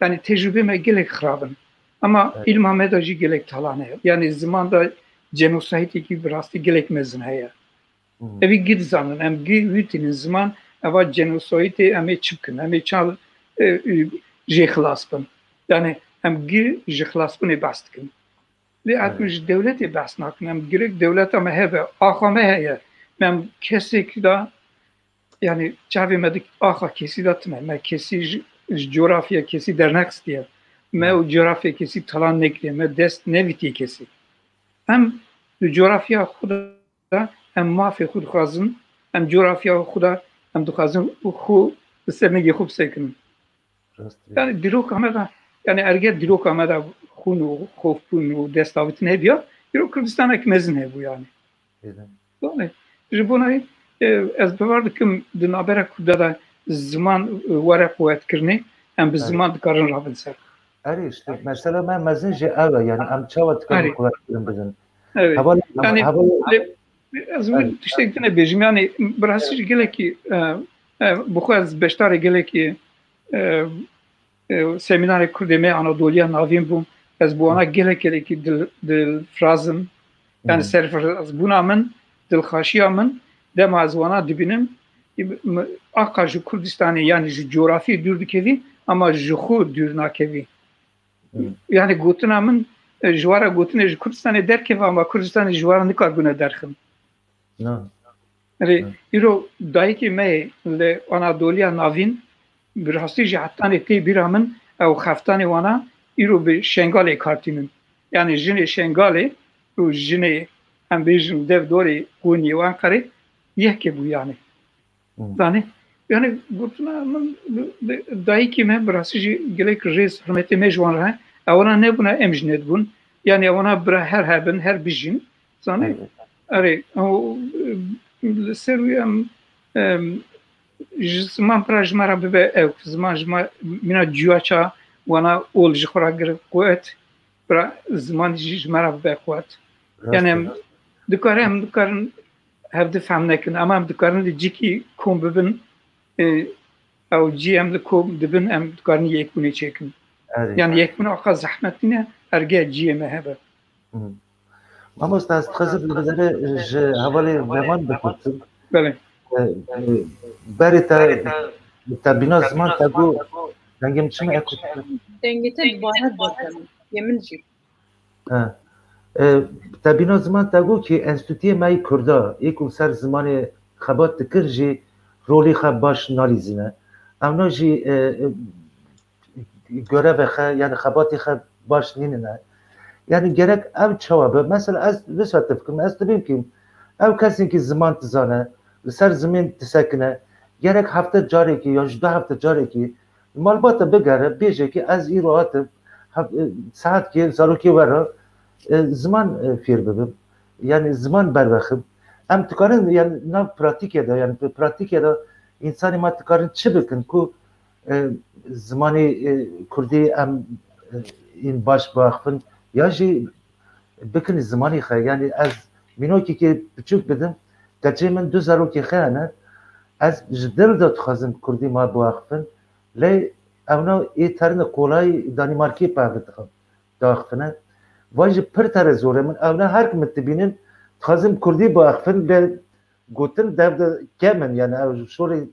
Yanî tecrûbê me gelek xirab in. Ama Evet. îlma me de jî gelek talan heye. Yanî ziman de genosaydekî bi rastî gelek mezin heye. Hmm. Evî gî dizanin, em gî wî tînin ziman, eva genosoyîtê em ê çi bikin, em ê çal, e, e, jê xilas bin. Yanî em gî ji xilasbûnê behs dikin. Lê Evet. em ji dewletê behs nakin, em girek dewleta me hebe, axa me heye, me em kesekî de, yanî çavê me di axa kesî de tine, me kesî ji, ji coğrafya kesî dernexistiye, me Evet. û coğrafya kesî talan nekiriye, me dest nevîtiye kesî. Em di coğrafya xwe de em mafê xwe dixwazin, em coğrafya xwe de em dixwazin û xwe bi ser nigê xwe bisekinin. Rast e. Yanî dîroka me de, yanî erge dîroka me de xûn û xofbûn û destavîtin hebiya, îro Kurdistanek mezin hebû yanî. Bêdeng. Yanî Ji bona, e, ez bawer dikim di navbera Kurda de ziman, e, were quwetkirinê, em bi Erê. ziman dikarin rabin ser. Erê, işte, mesela me mezin jî ew e, yani em çawa dikarin Erê. quwetkirin bidin? Evet. Heval-, Yani, heval-, lê ez Erê. min tiştek din bêjim, yani, bi rastî jî gelekî, e, e, bi xwe ez beşdarê gelekî, e, e, semînarê Kurdê me Anadoliya Navîn bûm. Ez bi wana gelek gelekî dil-, dilfiraz im. Yani Hı hı. serfirazbûna min, dilxweşiya min, dema ez wana dibînim, m-, aka ji Kurdistanê, yani ji coğrafiyê dûr dikevî, ama ji xwe dûr nakevî. Hı. Yani gotina min, e, ji wara gotinê ji Kurdistanê derkeve, ama Kurdistanê ji wara nikarbûne derxin. Na. Erê, Na. îro dayikê me yê li Anadoliya Navîn bi rastî jî hetanê tê bîra min, ew xeftanê wana îro bi Şengalê kar tînin. Yani jinê Şengalê û jinê, em bêjin, dev dorê Qûniyê û Enqerê yekê bû yani. Hmm. Zanî? Yani gotina min, bi, bi, dayikê me bi rastî jî gelek rêz hurmetê me ji wan re heye. Ewana nebûna em jî nedibûn. Yani ewana bira her hebin, her bijîn. Zanî? Evet. Erê, o, e, li ser wî em, em, ji ziman pira ji me re bibe ew. Ziman ji me mîna cuyaça wana ol ji xwe re gir quwet. Bira ziman jî ji me re bibe quwet. Rast Yani e, em rast. dikare, em dikarin hevdi fehm nekin, ama em dikarin li cîkî kom bibin, e, ew cî em li kom dibin, em dikarin yekbûnê çêkin. Erê. Yani yekbûn aqa zehmet nîne, erge ciyê me hebe. Hı. Mamoste, ez dixwazim li vizere ji hevalê Veman bipirsim. Belê. E, e, berê te, te bîna ziman te got, dengê min çima eko? Dengê te dibare derdikeve. Yê min jî. E, e, te bîna ziman te got ki enstitûyê me yê Kurda, yê ku ser zimanê xebat dikir jî rolê xwe baş nalîzîne. Ewna jî, e, e, görevê xwe, yani xebatê xwe baş nînine. Yani gerek ew çawa be? Mesela ez wisa te bikim, ez dibêm ki ew kesên ki ziman dizane, li ser zimên disekine, gerek hefte carekî ya ji du hefte carekî malbata bigere, bêje ki ez îro hatim, hef-, e, saetkê zarokê we re, e, ziman, e, fêr bibim. Yani ziman bervexim. Em dikarin, yani nav pratîkê de, yani pratîkê de însanê me dikarin çi bikin ku e, zimanê, e, kurdî em, e, ên baş biaxivin ya jî bikin zimanê xwe. Yanî ez mînokekê biçûk bidim, keçê min du zarokê xwe hene, ez ji dil de dixwazim kurdî ma biaxivin, lê ewna ê terine kolay Danîmarkê pevdixin, diaxivine. Van jî pir tere zor e min, ewna her ku min dibînin, dixwazim kurdî biaxivin, lê gotin dev de kem in, yani ew şorê,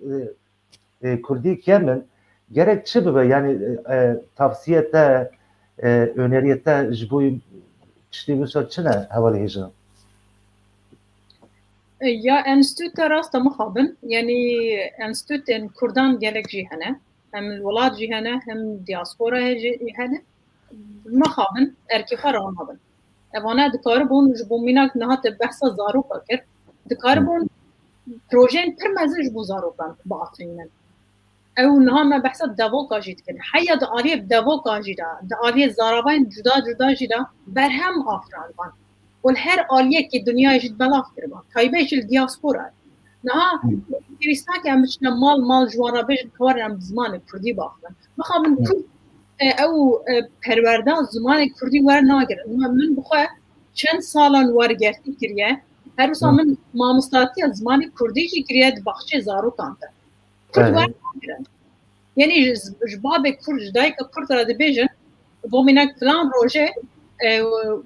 e, e, kurdî kem in. Gerek çi bibe? Yani, e, e, tavsiye te, e, öneriyê te ji bo tiştê wisa çi ne hevalê hêja? E, ya enstîtû te rast e mixabin. Yani enstîtûyên kurdan gelek jî hene. Hem li welat jî hene, hem diaspora jî hene. Mixabin, erkê xwe ranabin. Evane dikaribûn, ji bo mînak niha te behsa zaroka kir, dikaribûn projeyên pir mezin ji bo zarokan biafirînin. Ew niha me behsa devoka jî dikin. Heya di aliyê devoka jî de, di aliyê zaravayên cuda cuda jî de berhem afirandibûn. Û li her aliyekî dinyayê jî belav kiribûn. Taybet jî li diasporayê. Niha pêwîst nake em biçine mal mal ji wan re bêjin, ka werin em bi zimanê kurdî biaxivin. Mixabin kurd, e, ew, e, perwerda zimanê kurdî wernagirin. Min, min bi xwe çend salan wergertî kiriye. Her wisa min mamostatiya zimanê kurdî jî kiriye di baxçeyê zarokan de. Kurd wernagirin. Yanî ji, ji babê kurd, ji dayika kurd re dibêjin, bo mînak filan rojê, e,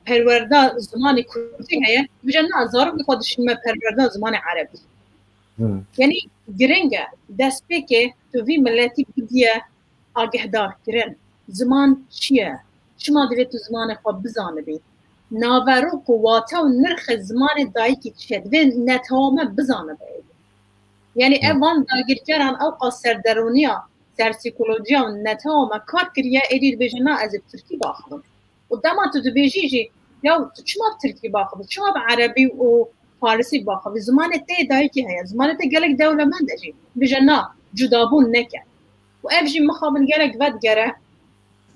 perwerda zimanê kurdî heye, dibêje na, zarokê xwe dişînime perwerda zimanê erebî. Hmm. Yanî giring e, destpêkê tu vî miletî bidiye agihdarkirin. Ziman çi ye? Çima divê tu zimanê xwe bizanibî? Naverok û wate û nirxê zimanê dayikî çi ye? Divê netewa me bizanibe êdî. Yanî ev van dagirkeran ewqas ser derûniya, ser psîkolojiya û netewa me kar kiriye, êdî dibêje na, ez ê bi tirkî biaxivim. Û dema tu dibêjî jî, ya tu çima bi tirkî biaxivî, çima bi erebî û farisî biaxivî? Zimanê te yê dayikî heye, zimanê te gelek dewlemend e jî. Dibêje na, cudabûn neke. Û ev jî mixabin gelek vedigere,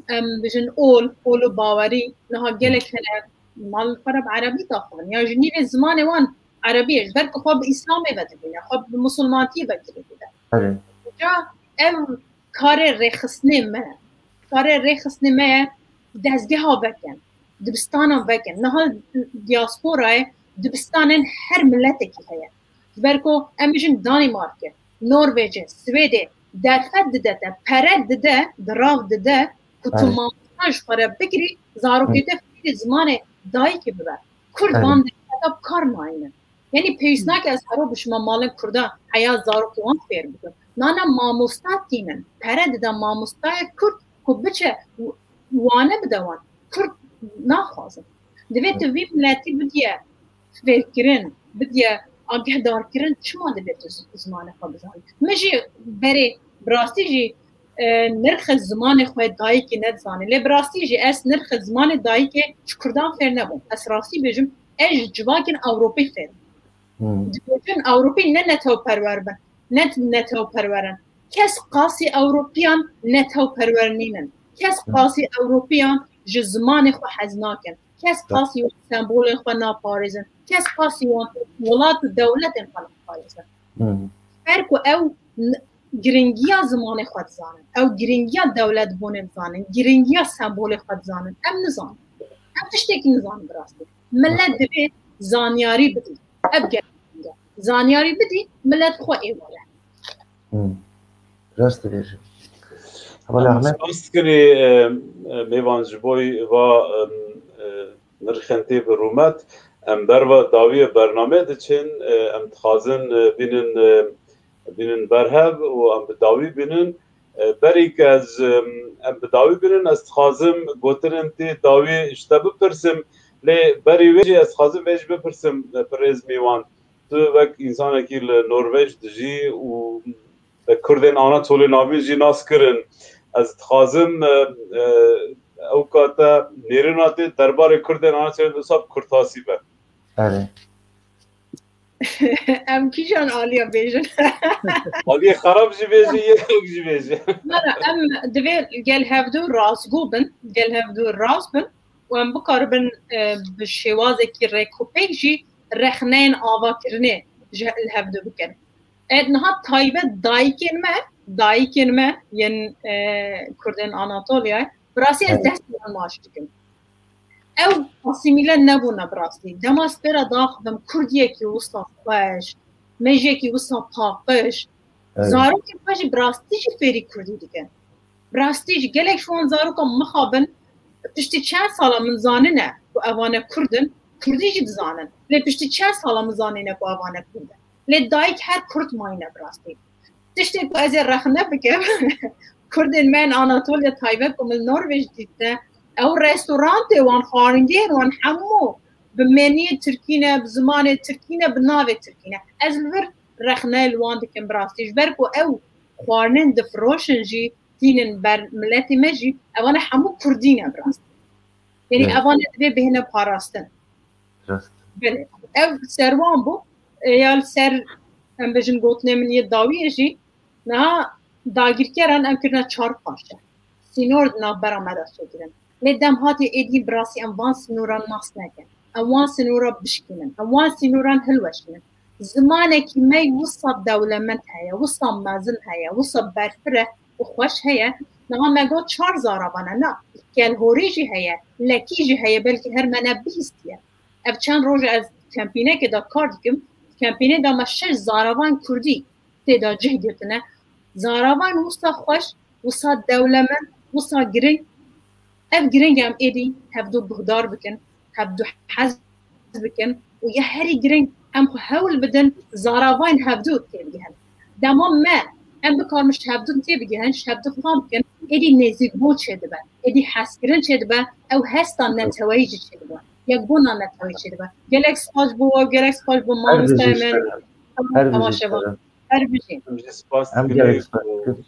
em bijin ol, ol û bawerî, niha gelek hene mal xwe re bi erebî daxivin. Ya ji nîvê zimanê wan Erebî ye. Ji ber ku xwe bi Îslamê ve dibîne, xwe bi misilmantiyê ve girêdî de. Ca ev karê rêxistinê me ye. Karê rêxistinê me ye, dezgeha vekin, dibistanan vekin. Niha diasporayê dibistanên her miletekî heye. Ji ber ku em bijin Danîmarkê, Norvêcê, Swêdê derfet dide te, pere dide, dirav dide ku tu mamosta ji xwe re bigirî, zarokê te fêrî zimanê dayikê bibe. Kurd van derfeta bi kar nayînin. Yanî pêwîst nake ez hero bişime malên Kurda heya zarokê wan fêr bikim. Nana mamosta tînin. Pere dide mamostayê Kurd ku biçe wane bide wan. Kurd naxwazin. Divê tu vî miletî bidiye fêrkirin, bidiye agihdarkirin, çima divê tu z- zimanê xwe bizanî? Min jî berê bi rastî jî e, nirxê zimanê xwe dayikê nedizanî. Lê bi rastî jî ez nirxê zimanê dayikê ji Kurdan fêr nebûm. Ez rastî bêjim, ez ji civakên Ewropî fêr bûm. Dibêjin Ewropî ne netewperwer bin, ne netewperwer in. Kes qasî Ewropiyan netewperwer nînin. Kes qasî Ewropiyan ji zimanê xwe hez nakin. Kes qasî wan sembolên xwe naparêzin. Kes qasî wan welat û dewletên xwe naparêzin. Her ku ew n- giringiya zimanê xwe dizanin, ew giringiya dewletbûnê dizanin, giringiya sembolê xwe dizanin, em nizanin. Em tiştekî nizanin bi rastî. Milet divê zanyarî bidî. Ev gelek giring e. Zanyarî bidî, milet xwe êware. Rast dibêjî. Heval Em Ahmet. Spas dikin ê, e, e, mêvan ji bo va, em, e, nirxên tê bi rûmet. Em berva dawiyê bernameyê diçin, e, em dixwazin, e, bînin, e, bînin berhev û em bi dawî bînin. E, berî ku ez, em, em bi dawî bînin, ez dixwazim gotinên tê dawî ji te bipirsim. Lê berî wê jî ez dixwazim vê jî bipirsim, e, birêz Mêvan. Tu wek însanekî li Norvêj dijî û Kurdên Anatolê navîn jî nas kirin. Ez dixwazim, e, e, ew kate nêrîna tê derbarê Kurdên Anatolê wisa bi kurtasî be. Erê. Em kîjan aliya bêjin? Aliyê xerab jî bêjî, yê xewk jî bêjî. Na, na, em divê gel hevdu rastgo bin, gel hevdu rast bin û em bikaribin, e, bi şêwazekî rêkopêk jî rexneyên avakirinê ji li hevdu bikin. E, niha taybet dayikên me, dayikên me yên, e, Kurdên Anatoliyayê, bi rastî ez destê wan maç dikim. Ew asîmîle nebûne bi rastî. Dema ez pê re daxivim, Kurdiyekî wisa xweş, mejiyekî wisa paqij, zarokên xwe jî bi rastî jî fêrî Kurdî dikin. Bi rastî jî gelek ji wan zarokan mixabin, piştî çend sala min zanine ku evane Kurd in, Kurdî jî dizanin. Lê piştî çend sala min zanîne ku evane Kurd in. Lê dayik her Kurd mayîne bi rastî. Tiştê ku ez ê rexne bikim, Kurdên me yên Anatoliya taybet ku min Norvêj dîtine, ew restorantê wan, xwaringehên wan hemû bi meniyê tirkî ne, bi zimanê tirkî ne, bi navê tirkî ne. Ez li vir rexne li wan dikim bi rastî. Ji ber ku ew xwarinên difiroşin jî, tînin ber miletê me jî, evane hemû Kurdî ne bi rastî. Yanî Evet. evane divê bihêne parastin. Rast. Belê. Ev ser wan bû. E, ya li ser, em bêjin, gotinê min yê dawiyê jî, niha dagirkeran em kirine çar parçe. Sînor di navbera me de sokirin. Lê dem hatiye êdî bi rastî em van sînoran nas nekin. Em wan sînora bişkînin. Em wan sînoran hilweşînin. Zimanekî me wisa dewlemend heye, wisa mezin heye, wisa berfireh û xweş heye. Niha me got çar zaravan e, na, kelhorî jî heye, lekî jî heye, belkî her me ne bihîstiye. Ev çend roj e ez kempînekê de kar dikim. Kempînê de me şeş zaravan kurdî tê de cih girtine. Zaravan wisa xweş, wisa dewlemend, wisa giring. Ev giring e em êdî hevdu guhdar bikin, hevdu hez bikin û ya herî giring em xwe hewl bidin zaravan hevdu têbigihin. Dema me em bikarin ji hevdu têbigihin, ji hevdu fam bikin, êdî nêzîkbûn çêdibe, êdî hezkirin çêdibe, ew hesta neteweyî jî çêdibe, yekbûna neteweyî çêdibe. Gelek spas bo we, gelek spas bo Her bijî mamostayê ji min. Te re. Her bijî ji Temaşevan. Te re. Her bijî. Em jî spas Em dikin gelek ê spas ku dikin.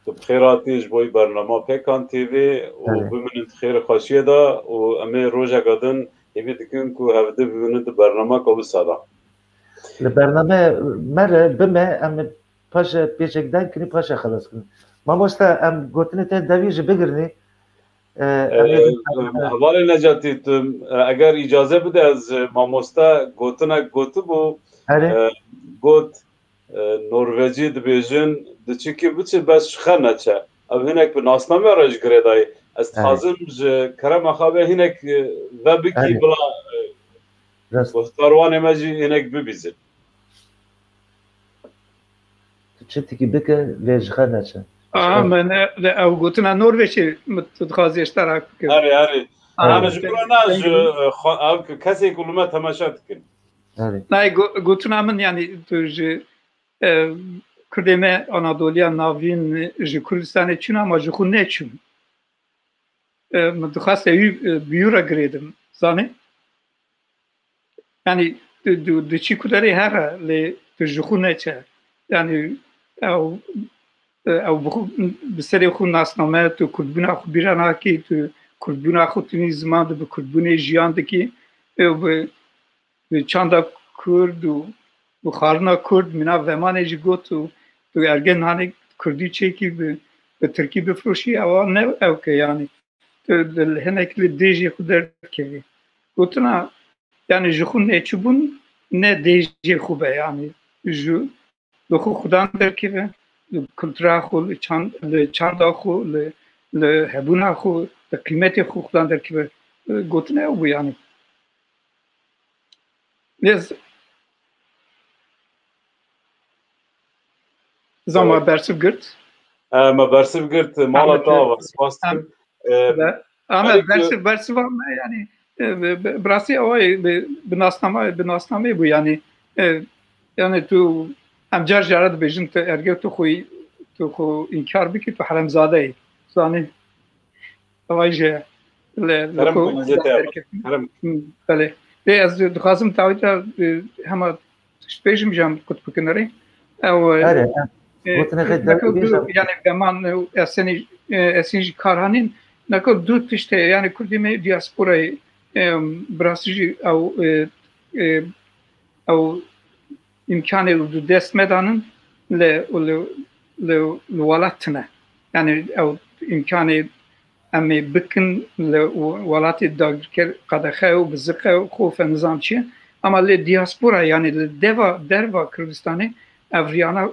Tu bi xêr hatî ji bo bernama Pêkan T V û Belê. Biminin di xêr û xweşiyê de û em ê rojeka din hêvî dikin ku hevdu biminin di bernameka wisa de. Li bername me re bime, em paşê pêşek dan kinî, paşê xelas kin. Mamoste, em gotinê te dawî jî bigirinî. E, em ê Hevalê Necatî, tu, e, eger îcaze bide, ez, e, mamoste gotinek gotibû, Erê. e, got, e, Norvecî dibêjin, diçikî biçi, bes ji xwe neçe. Ev hinek bi nasname re ji girê dayî. Ez Erê. dixwazim ji kerema xwe ve hinek, e, ve bikî, Erê. bila, e, Rast. guhdarwanê me jî hinek bibîzin. Tu çi tikî bike, lê ji xwe neçe. Aha, me ne, de ew gotina Norveçê min tu dixwazî ji te re bikim. Erê, erê. Aha. Yani ji ber ne ji, e, xwe, ev ke-, kesê ku li me temaşe dikin. Erê. Nayê, go-, gotina min, yani tu ji, e, Kurdê me Anadoliya Navîn ji Kurdistanê çûn ama ji xwe neçûn. E, min dixwest ew, e, bi wî re girêdim, zanî? Yani, tu, tu, tu çî ku derê here, lê tu ji xwe neçe. Yani, ew, ew bi xwe, bi serê xwe nasname, tu kurdbûna xwe bîra nakî, tu kurdbûna xwe tinî ziman, tu bi kurdbûnê jiyan dikî, ew bi, bi çanda kurd û bi xwarina kurd, mîna vemanê jî got û tu ergê nanê kurdî çêkî bi, bi tirkî bifiroşî, ewa ne ew ke yani. Tu li hinek li dêjê xwe derdikevî. Gotina, yani ji xwe neçûbûn ne dêjê xwe be, yani ji, li xwe xudan derkeve, li kultura xwe, li çand-, li çanda xwe, li, li hebûna xwe, li qîmetê xwe xudan derkeve. Gotina ew bû yani. Lê z-, zama Evet. bersiv girt. E, me bersiv girt, mala Ahmet, te ava, spas em, dikim. E, be-, Ahmet, Elî, bersiv, bersiva me, yani, e, bi, bi, bi rastî ew ê bi, bi nasname, bi nasnameyê bû, yani, e, yani tu, em car cara dibêjin, tu ergê tu xwe, tu xwe înkar bikî, tu heremzade yî. Zanî? Ew jî li, li Kerem ku ku ez ê te derketim. Kerem. Hmm, belê. Lê ez dixwazim dawî te, e, hema tişt bêjim, ji em qut bikin erê. Ew, e, Erê, e, gotinê xwe neka dawî du, bêjim. Yani deman, e, esenî, e, esên jî kar hanîn. Neka du tişt heye, yani Kurdê me diasporayê, e, bi rastî jî ew, e, e, ew îmkanê û di dest me danin li, li, li, li welat tine. Yani ew îmkanê em ê bikin li welatê dagirker qedexe û biziqe û xwe fe nizam çi. Ama li diaspora, yani li deva, derva Kurdistanê ev riyana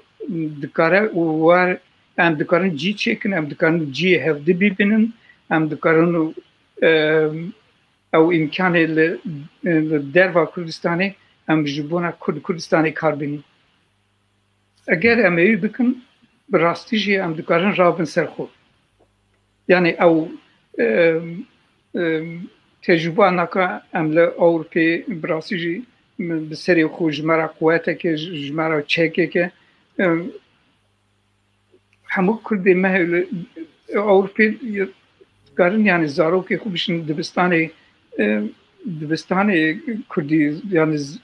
dikare û wer em dikarin cî çêkin, em dikarin cî hevdî bibînin, em dikarin, e, ew îmkanê li, li derva Kurdistanê em ji bona Kurd Kurdistanê kar bînin. Eger em ê wî bikin, bi rastî jî em dikarin rabin ser xwe. Yani ew, e, e, tecrûba naka em li Ewropê bi rastî jî bi serê xwe ji me re quweteke, ji me re çekeke, e, hemû Kurdê me li Ewropê dikarin, yani zarokê xwe bişin dibistanê, e, dibistanê Kurdî, yani z-,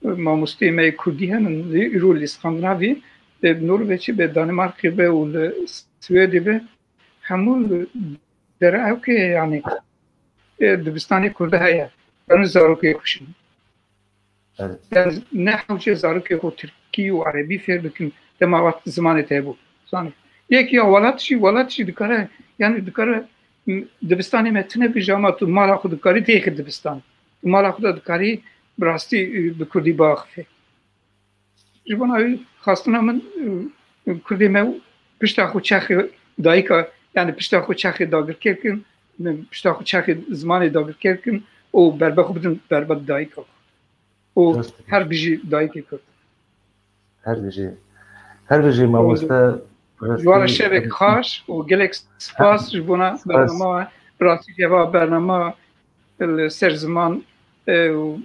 mamosteyê me yê Kurdî henin, li îro li Skandinavî, e, Norveçê be, Danimarkê be û li Swêdê be, hemû li dere ewkê, yani, e, dibistanê Kurdî heye. Dikarin zarokê xwe bişin. Evet. Yani ne hewce zarokê xwe tirkî û erebî fêr bikin, dema wet zimanê te hebû. Zanî. Yek ya welat jî, welat jî dikare, yani dikare, m, dibistanê me tune bije ama tu mala xwe dikarî têxî dibistan. Tu mala xwe de dikarî bi rastî, e, bi kurdî biaxifî. Ji bona wî xwestina min, e, Kurdê me pişta xwe çaxê dayika, yani pişta xwe çaxê dagirker kin, pişta xwe çaxê zimanê dagirker kin û berbe xwe bidin berbe dayika xwe. Û Rast. her bijî dayikê Kurd. Her bijî. Her bijî mamoste. Ji wan re şevek xaş û gelek spas ji bona bernama we. Bi rastî ceva bernama li ser ziman, e, û,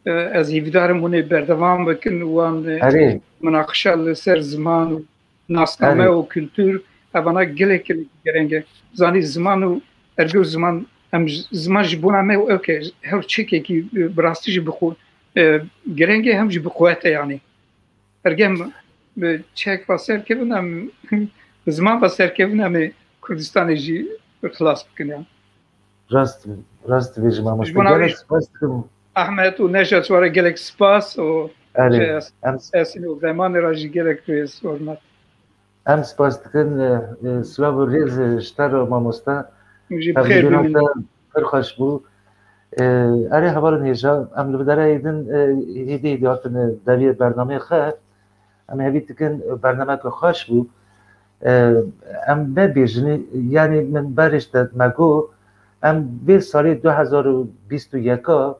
e, ez hîvdar im hûn ê berdewam bikin û wan, e, Erê. munaqişa li ser ziman û nasname Erê. û kultur, evana gelek, gelek gireng e. Zanî ziman û ergo ziman, em j-, ziman ji bona me û ew ke her çekekî, e, bi rastî jî bi xwe, e, gireng e, hem jî bi quwet e yanî. Ergem bi çek ve serkevin em, bi ziman ve serkevin em ê Kurdistanê jî xilas bikin ya. Rast, rast dibêjim mamoste. Ji bona Gelek wî spas dikim. Ahmet û Nejat, ji we re gelek spas û Erê, ji es-, em s- Esin û Vemanê re jî gelek rêz, hormet. Em spas dikin, e, e, silav û rêz, e, ji te re mamoste. Jî bi xêr bimînin. Pir xweş bû. Ee, erê hevalên hêja, em li dereyê din, e, hêdî hêdî hatin, e, deriyê bernameyê xwe. Em hevî dikin, e, bernameke xweş bû. Ee, em vebêjin, yanî min berê ji te me got, em vê salê du hezar û bîst û yeka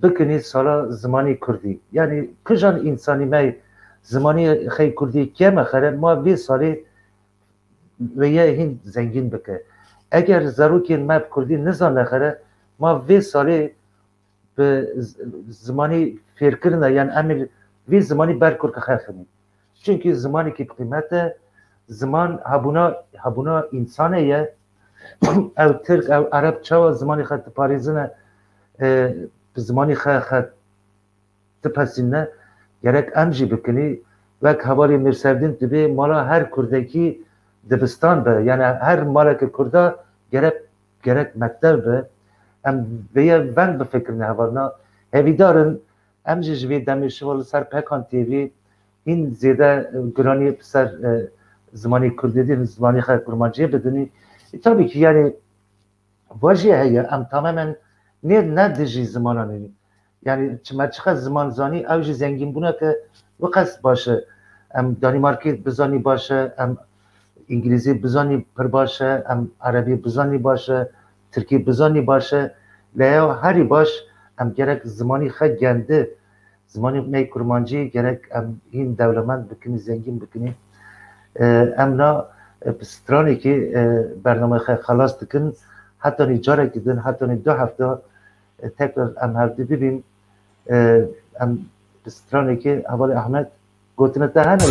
bikinî sala zimanê kurdî. Yanî kijan însanî me zimanê xey kurdî keme xere, ma vê salê wê ye hîn zengîn bike. Eger zarokên me bi kurdî nizane xere, ma vê salê bi z-, zimanî fêrkirina, yan em ê vê zimanî ber kurka xwe xinî. Çunkî zimanekî bi qîmet e, ziman hebûna, hebûna însanê ye. Ew tirk, ew ereb çawa zimanê xwe diparêzine, e, bi zimanê xwe, xwe dipesîne, gerek em jî bikinî. Wek hevalê Mîrsevdîn dibê mala her kurdekî dibistan be. Yani her maleke kurda gerek, gerek mektev be. Em vêye veng bifikirine hevalna. Hevîdarin em jî ji vê demê şiva li ser Pekan T V hîn zêde, e, giranî bi ser, e, zimanê kurdî din, zimanê xwe kurmanciyê bidinî. E, tabii ki yani, va jî heye, em tamamen nê ne dijî zimanan in. Yani çi me çiqas ziman zanî, ew jî zengînbûneke wiqas baş e. Em Danîmarkî bizanî baş e, em Îngilîzî bizanî pir baş e, em Erebî bizanî baş e, Tirkî bizanî baş e. Lê ya herî baş, em gerek zimanî xwe gendi, zimanê me yê kurmancî gerek em hîn dewlemend bikinî, zengîn bikinî. E, em na, e, bi stranekê, e, bernameyê xwe xelas dikin. Hetanî carekî din, hetanî du hefta, e, tekrar em hevdî bibîn. E, em bi stranekê hevalê Ahmet gotine te hene.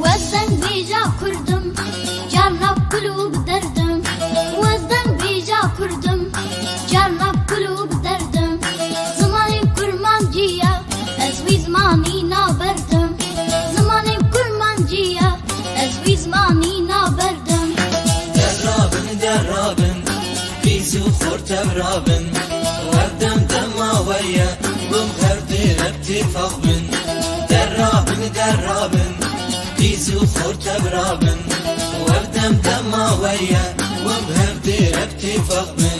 Wez deng bêja kurdim, carna kul û bi derdim. Wez deng bêja kurdim, carna kul û bi derdim. Zimanê kurmancî ye, ez wî zimanî naberdim. Zimanê kurmancî ye, ez wî zimanî naberdim. Derrabin, derrabin, qîz û xortev rabin. Wek dem dema we ye, hûn her dê re bi têfex bin. Derrabin, derrabin, qîz û xortev rabin. Wek dem dema we ye, hûn her dê re bi têfex bin.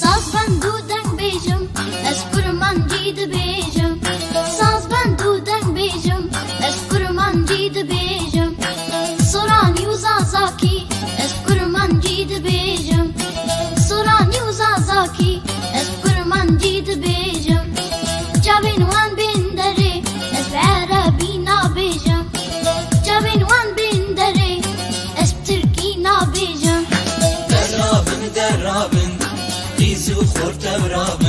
Saz bend û deng bêjim, ez kurmancî dibêjim. Saz bend û deng bêjim, ez kurmancî dibêjim. Soranî û zazakî, ez kurmancî dibêjim. Soranî û zazakî, ez kurmancî dibêjim. Çavên wan bên derê, ez bi erebî nabêjim. Çavên wan bên derê, ez bi tirkî nabêjim. Derrabin, derrabin, qîz û xortev rabin.